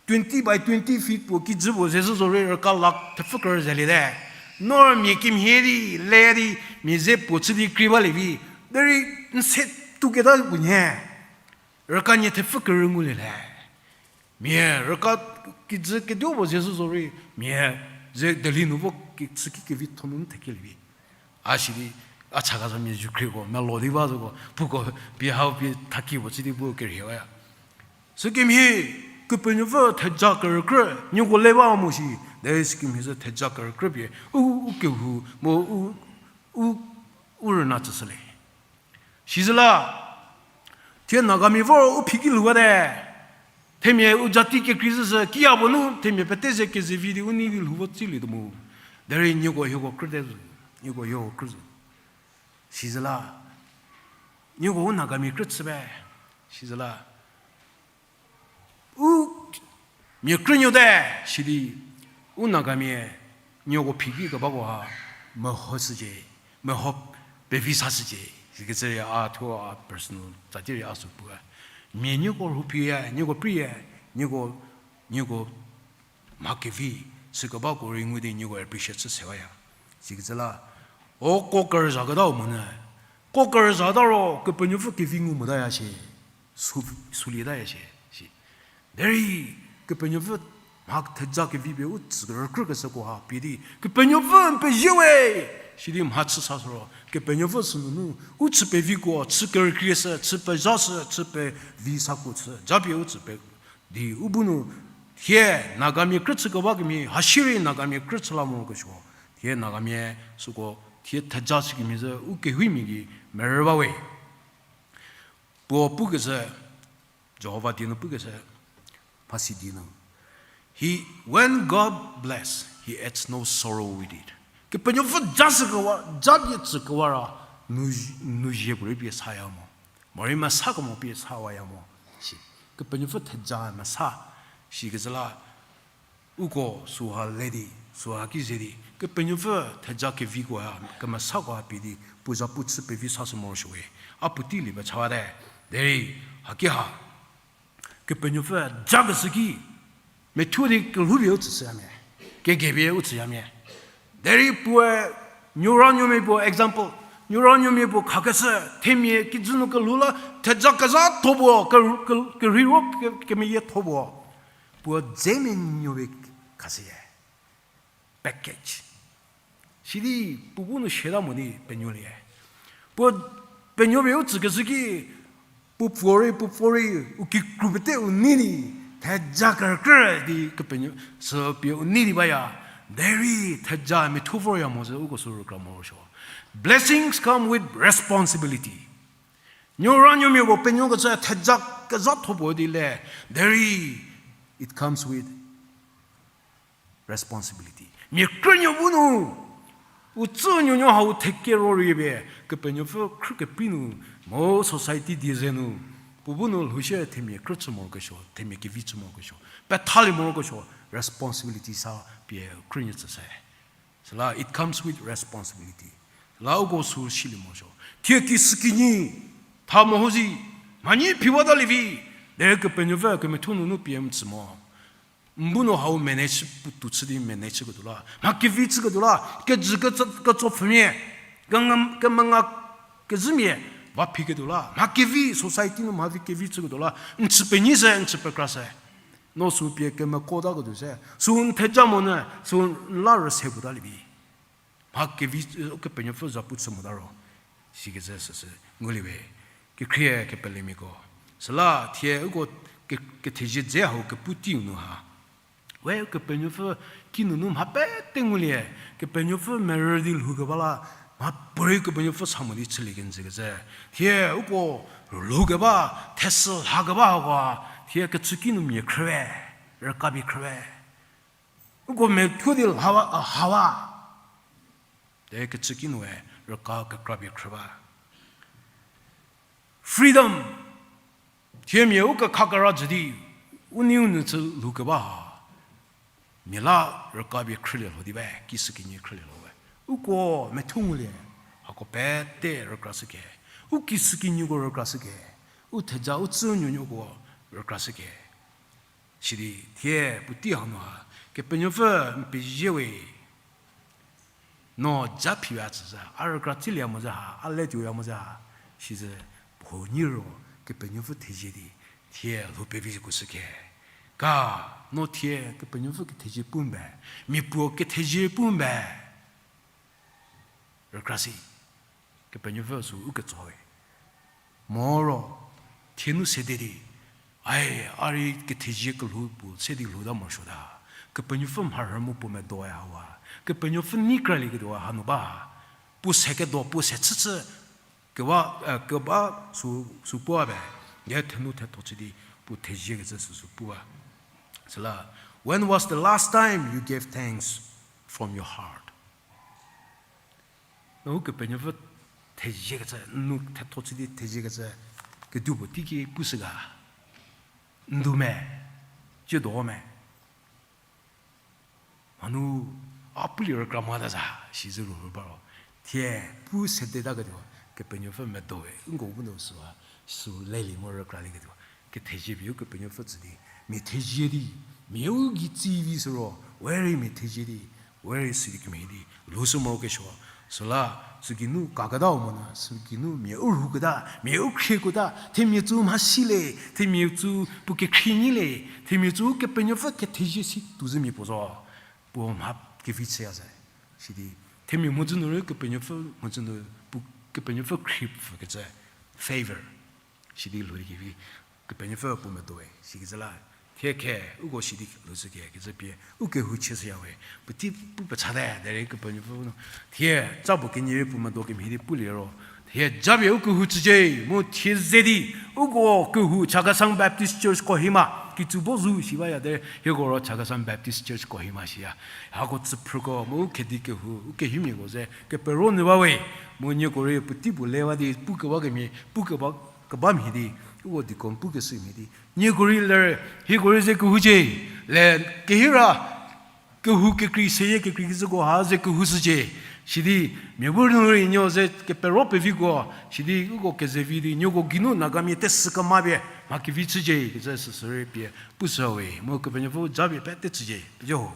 twenty by twenty feet puo kijü puo ze zhü zorei rüka lakh thepfü kerü zelie te. No mia kemhie di, le di, mia ze puo chü di krie balie vi. Derei n se tu keta puo nhie. Rüka nie thepfü kerü ngulie le. Mia rüka kijü keduo puo ze zhü zorei, mia ze Delhi nu vo ki, chüki kevi thonu n thekelie vi. A sidi, a chakazamia zhü khrieko, melo di ba zoko, puko, pie hau pie thaki puo chü di pu kerhie waya. Sükemhie, Kepenuopfü theja kerükrü, nieko le ba mo shi, derei sükemhie sü theja kerükrü pie, u, u kehou, mo u, u, u rüna tsüshülie. Sizü la, thie Nagamia vor u phi ki lhou bate. Themia u jati kekrei zhü sü kiya puo nu, themia pete ze kezevi di u nei di lhou vo tsilietuo mu. Derei nieko hieko krüte zo, nieko hieko krü zo. Sizü la, nieko u Nagamia krü chü be. Sizü la, u mia krünuo te, sidi u Nagamia nieko phi ki kebako ha, meho shücie, meho pevi sashücie, sikecü rei a thuo a personal tsati rei a sü pu. Mia nieko rhu phi ya, nieko pri ya, nieko, nieko mha kevi, sükebako rei ngu di nieko appreciate chü sewaya. Sikecü la, o ko kerüzha ketau monyü, ko kerüzha ta ro Kepenuopfü kevi ngu motaya shie, su, sulietaya shie, si. Derei Kepenuopfü mha theja kevi pie u tsü rükrükeshüko ha pie di, Kepenuopfü n pezie we, sidi mha chü sa sü ro, Kepenuopfü sünunu, u chü peviko, chü kerükrieshü, chü pezhashü, chü pevi sako chü, japie u chü pe di, u bu nu, thie Nagamia krü chü keba kemhie, ha shierei Nagamia krü chü la morokesuo, thie Nagamia süko, thie theja chü kemhie zhü, u kehoumia gei merü ba we. Puo pukecü, Jihova die nu pukecü, phasi die nu. He, when God bless, he adds no sorrow with it. Kepenuopfü ja shükewa, ja pie tsükewa ra, nu, nu zie puorei pie saya mo. Morei mesa kemo pie sawaya mo. Si, Kepenuopfü theja mesa, sikecü la, uko süha le di, süha ki ze di, Kepenuopfü theja keviko ha, kemesako ha pie di, puo za pu chü pevi sashü morosuo we. A puotei lie pe chawate. Derei, haki ha, Kepenuopfü jakeshü ki, methuo di kelhoupie u tsüshüyamia, kegeipie u tsüyamia. Derei puoe, nuoranuomia puo example, nuoranuomia puo khakeshü, themia kijü nu kelhou la, theja kezhatho puo, ke, ke, kerheiro ke, kemeyietho puo. Puo dze menuo pie khashüya. Package. Sidi puo bu nu siata mo di penuolie. Puo penuo pie u tsükeshü ki, puo pfuo rei, puo pfuo rei, u kikru pete u nei di, theja kerükrü di Kepenuopfü pie u nei di baya. Derei theja methuo vorya mo sü uko sü rükra morosuo. Blessings come with responsibility. Nuoranuomia puo penuokecü theja kezhatho puo di le. Derei it comes with responsibility. Mia krünuo bu nu, u tsü nuonuo hau thekero rei pie, Kepenuopfü khrü kepi nu, mo society die ze nu, puo bu nu lhoushie themia krü chü morokesuo, themia kevi chü morokesuo, pethalie morokesuo, responsibility sa pie krünuo tsüshü. Süla it comes with responsibility. Süla uko sü silie morosuo. Thie kisükinyi, tha mehozi, mhanyi phiwatalie vi, derei Kepenuopfü kemethuo nunu pie n tsü mo. N bu nu hau manage puotou chü di manage chüketuo la, mha kevi chüketuo la, kejü ketsü, ketsopfhümia, kenge, kemenga kezhümia, va phiketuo la, mha kevi society nu mha vi kevi chüketuo la, n chü penyi se, n chü pekra se. No sü pie kemeko taketuo se, sü n theja monyü, sü n la rüse puotalie vi. Mha kevi, Kepenuopfü za pu chü mota ro, sikecü süsü ngulie we. Kekhrie kepelemiako. Süla thie uko ke, kethezie dze hau kepu teiu nu ha, we Kepenuopfü kinunu mha pete ngulie, Kepenuopfü merü di lhoukeba la, mha puorei Kepenuopfü sa mo di chülie kenjükecü. Thie uko lhoukeba, thesü lhakeba hako, thie kechüki nu mia khrüwe, rükapie khrüwe. Uko methuo di lhawa, a, hawa. Te kechüki nue rüka kekrapie khrü ba. Freedom. Thiemia u kekha kera jü di, u neiu nu chü lhoukeba ha. Mia la rükapie khrülie lho di be, kisükinyi khrülie lho we. Uko methuo ngulie, hako pete rükrashüke. U kisükinyiko rükrashüke. U theja u tsünuonuoko rükrashüke. Sidi thie puotei hanu ha, Kepenuopfü n pezie we, no ja phiwa tsüzhü, a rükra tsilieya mo zhü ha, a le tuoya mo zhü ha, sizhü puo nyi ro Kepenuopfü thezie di, thie lhou pevi zhüko shükhe. Ka, no thie Kepenuopfü kethezie pu mbe, mia puo kethezie pu mbe. Rükra si, Kepenuopfü sü u ketso we. Moro, thie nu sede di, ai, a rei kethezie kelhou puo se di lhou ta morosuota. Kepenuopfü mharhü mu puo medoe hawa. Kepenuopfü nei kralieketuo hanu ba. Puo se kedo, puo se chüchü, kewa, eh, keba sü, sü puo be. Ye thenu thetho chü di puo theziekecü süsü puo ba. Süla, when was the last time you gave thanks from your heart? No Ukepenuopfü theziekecü, nu thetho chü di theziekecü, kedipuo teiki pushü ga. Ndu me, ciedo me. Hanu, a pulie rükra mota za, sizhü ru ba ro. Thie, pu sedetaketuo, Kepenuopfü medoe, nko bu nu süha, sü lelie mo rükralieketuo. Kethezie pie Ukepenuopfü tsü di, mia thezie di, mia u gei tsivi sü ro, we rei mia thezie di, we rei sidi kemhie di, lhoushü morokesuo. Süla, sü geinu kaketau monyü, sü geinu mia u rhuketa, mia u khrieketa, themia tsü mhasi le, themia tsü puo kekhrie nyi le, themia tsü Ukepenuopfü kethezie si tuozhü mia puo zo. Puo mha kevi chüya ze. Sidi, themia mhodzü nu rei Kepenuopfü mhodzü nu, puo Kepenuopfü khrie pfükecü, favor. Sidi lhou di kevi, Kepenuopfü puo medoe, sikecü la. Thie khe, uko sidi lhoushü khe, kecü pie, u kehou chüshüya we. Puotei pu pechate, derei Kepenuopfü nu. Thie, ca puo kenie rei puo medo kemhie di pulie ro. Thie, japie u kehou chücie, mu thie ze di, uko kehou Chakhesang Baptist Church Kohima, kitsu bo zu si baya derei, hieko ro Chakhesang Baptist Church Kohima siya. Hako tsüphrüko, mu u khedi kehou, u kehoumiako ze, kepero nyü ba we, mu nieko rei puotei puo lewa di, pukewa kemhie, pukeba, keba mhie di, uko deacon pukeshü mhie di. Nieko rei ler, hieko rei ze kehoucie, le kehira, kehou kekrei seyie kekreikecüko ha ze kehou shücie. Sidi, mia bu nu rei nuo ze kepero peviko, sidi uko kezevi di, nieko geinu Nagamia tesü kemapie, mha kevi chücie, kecü süsü rei pie, pushü we, mu Kepenuopfü japie pete chücie, pejo ho.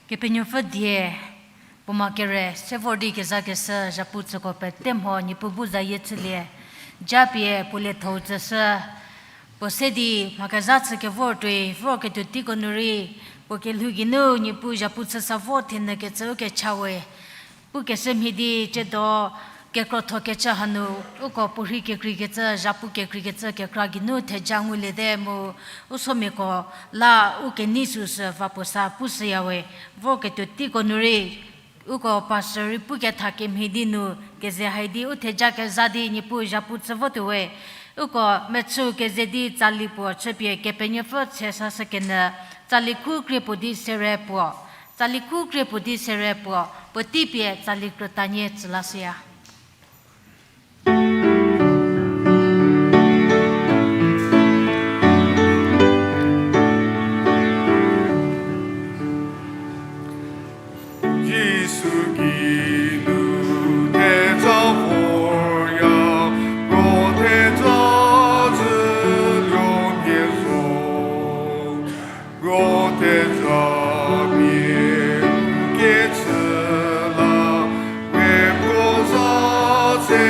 Kepenuopfü die, puoma kere se vor di kezakeshü zhapu tsüko pete mho Niepuu bu zayie chülie, japie puo liethou tsüshü, puo se di mha kezha chü kevor tuoi vorketuo teiko nu rei, puo kelhou geinu Niepuu zhapu chüsa vor thenyü kecü u kecha we. Pukeshü mhie di ciedo kekrothokecü hanu, uko puorhi kekreikecü, zhapu kekreikecü kekra geinu theja nguliete mu, u somiako la u kenei süsü va puo sa pushüya we, vorketuo teiko nu rei, uko pastor rei puketha kemhie di nu, keze hai di u theja kezha di Niepuu zhapu chü votuo we, uko mechü keze di tsali puo chüpie Kepenuopfü chesashükenyü, tsali khu krie puo di sere puo, tsali khu krie puo di sere puo, puotei pie tsali krütanie tsülashüya. Jisu geinu theja vorya, ko theja zhüluo mhie zo. Ko theja pie n kechü la, we ko za se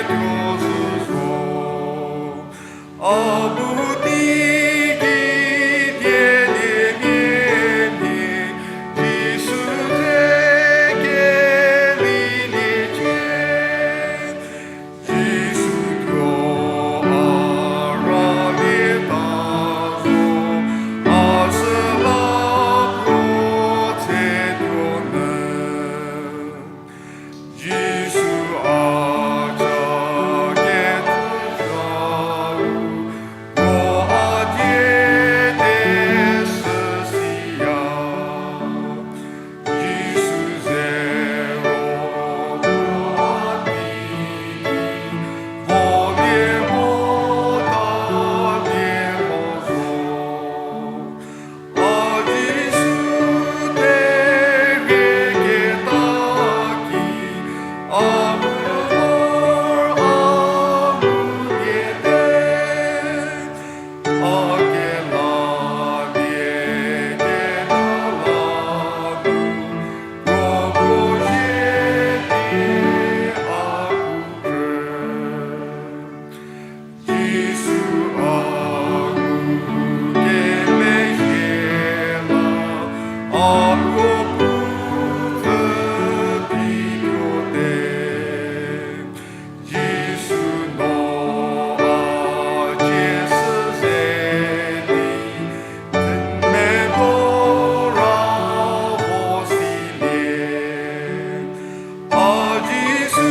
tuo zhü zo. A bu teiki dieliemia mhie, Jisu ze keliliecie. Jisu thuo a ralieta zo, a süla puo tse tuonyü. Jisu a ca kethuzhau, puo a Jisu a ngukemezhie la, a ruopfü pituote. Jisu no a cie sü ze di, medo ra vo silie. A Jisu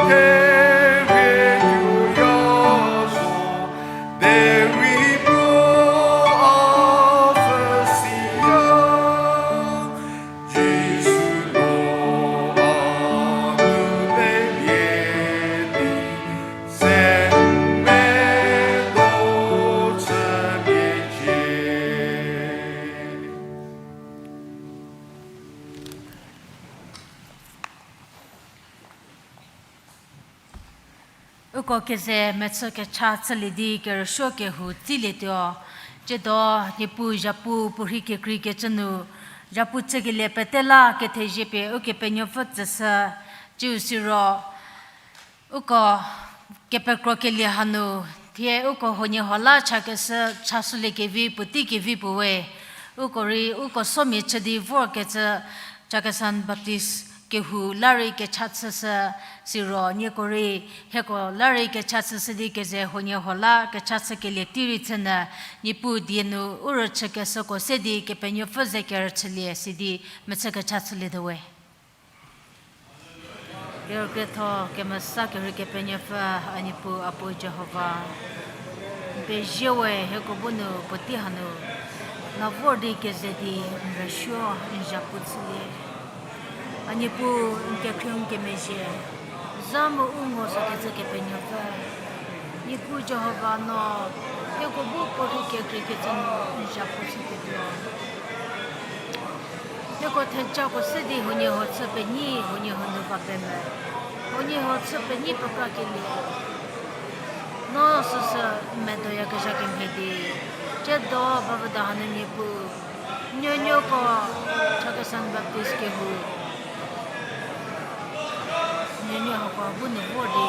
therie tuoya zo, derei puo a pfü siya. Jisu no a ngukemezhie di, se medo chüliecie. Uko keze mechü kecha chülie di kerüsuo kehou tsilietuo. Tsiedo Niepuu zhapu puorhi kekreikecü nu, zhapu chükelie pete la kethezie pie Ukepenuopfü tsüshü, tsiu siro uko kepekrokelie hanu, thie uko huoniehuo la chakeshü chashülie kevi puotei kevi puo we, uko rei uko somia chü di vorkecü Chakhesang Baptist kehou la rei kecha chüshü, siro nieko rei hieko la rei kecha chüshü di keze huoniehuo la kecha chükelie tei rei chünyü, Niepuu die nu u rüchükeshüko se di Kepenuopfü ze kerüchülie sidi mechü kecha chülietuo we. Kerükrietho kemesa kerhei Kepenuopfü, a Niepuu, a Puo Jihova, n pezie we hieko bu nu puotei hanu la vor di keze di n rüsuo n zhapu chülie. A Niepuu, n kekhrie n kemezhie, za mu u ngo sokecü Kepenuopfü, Niepuu Jihova, no hieko bu puorhi kekreikecü nu n zhapu chüketuo. Hieko thejako se di huoniehuo chü penyi huoniehuo nu va peme, huoniehuo chü penyi pekrakelie, no süsü medoyakezha kemhie di, tsiedo bavüda hanu Niepuu, nuonuoko Chakhesang Baptist kehou, nuonuo hako bu nu vor di,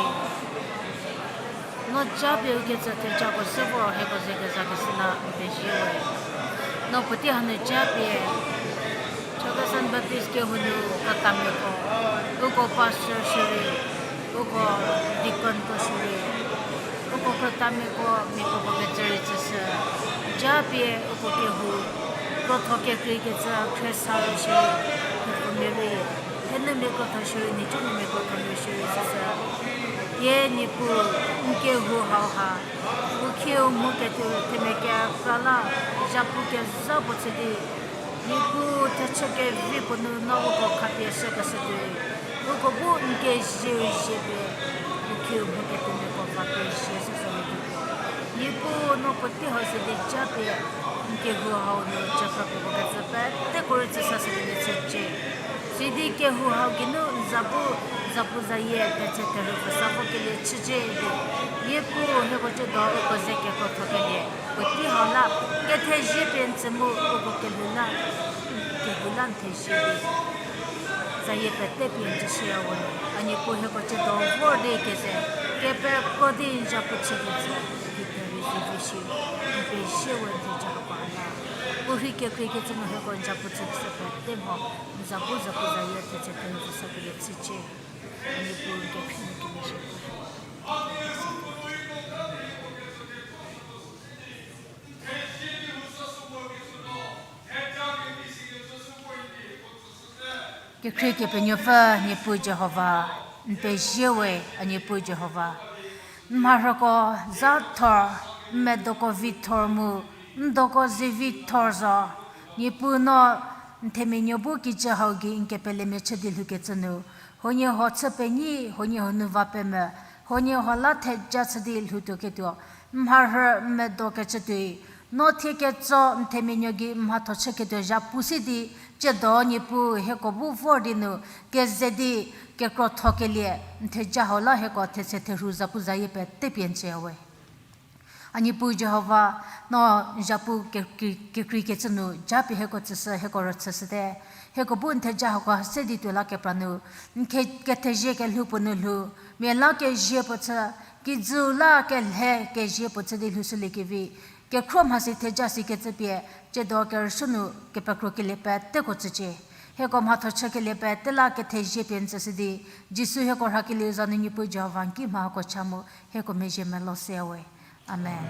no japie ukecü thejako se vor hieko ze kezakeshü la n pezie we. No puotei hanu japie Chakhesang Baptist kehou nu krütamiako, uko pastor shierei, uko deaconko shierei, uko krütamiako miapuopuo kecü rei tsüshü, japie uko kehou krotho kekreikecü khriesarü shierei, kephoumia rei, thenumia krotho shierei, nhicunuomia krotho nu shierei tsüshü. Thie Niepuu, n kehou hauha u khieu mhoketuo themia kekra la zhapu kezha puo chü di, Niepuu, thechü kevi puo nu no uko khapie shükeshü tuoi, uko bu n kezieu zie pie u khieu mhoketuomiako va pie zie shüshülie tuo. Niepuu, no puotei hau se di japie n kehou hau nu cüphrüpie puo kecü peteko rei tsüsashükelie chücie. Sidi kehou hau geinu n za bu zapuzayie thetse therhu pfü sa vokelie chücie di, Niepuu, hieko tsiedo uko ze kekrothokelie puotei hau la kethezie pie n tsü mu uko kelhou la, kehou la n thezie di zayie pete pie n tsüshüya we. A Niepuu, hieko tsiedo vor di keze kepekro di n zhapu chükecü, di terei zivi shi, n pezie we n theja hako la. Puorhi kekreikecü nu hieko n zhapu chükeshü pete mho, n za bu zapuzayie thetse therhu pfü sakelie chücie. A Niepuu, n kekhrie n kemezhie. Kekhrie Kepenuopfü Niepuu Jihova, n pezie we a Niepuu Jihova. N mharhüko za thor, n medoko vi thor mu, n doko ze vi thor zo. Niepuu no n themia nuo bu kijü hau gei n kepelemia chü di lhoukecü nu, huoniehuo chü penyi, huoniehuo nu va peme, huoniehuo la theja chü di lhoutuoketuo, n mharhü n medokecü tuoi, no thie ketso n themia nuo gei n mhatho chüketuo zhapu si di, tsiedo Niepuu hieko bu vor di nu, keze di, kekrothokelie, n theja hau la hieko thetse therhu zapuzayie pete pie n tsüya we. A Niepuu Jihova, no n zapu ke-, ke-, kekreikecü nu japie hieko tsüshü, hieko rüchüshüte. Hieko bu n theja hako se di tuo la kepra nu, n ke-, kethezie kelhou puo nu lhou, mia la kezie puo chü, kijüu la kelhe kezie puo chü di lhoushüliekevi, kekhro mhasi theja sikecü pie, tsiedo kerüsuo nu kepekro kelie peteko tsücie. Hieko mhatho chükelie pete la kethezie pie n tsüshü di, Jisu hieko rhakelieu za nu Niepuu Jihova n ki mha hako cha mu, hieko mezhie melou seyawe. Amen.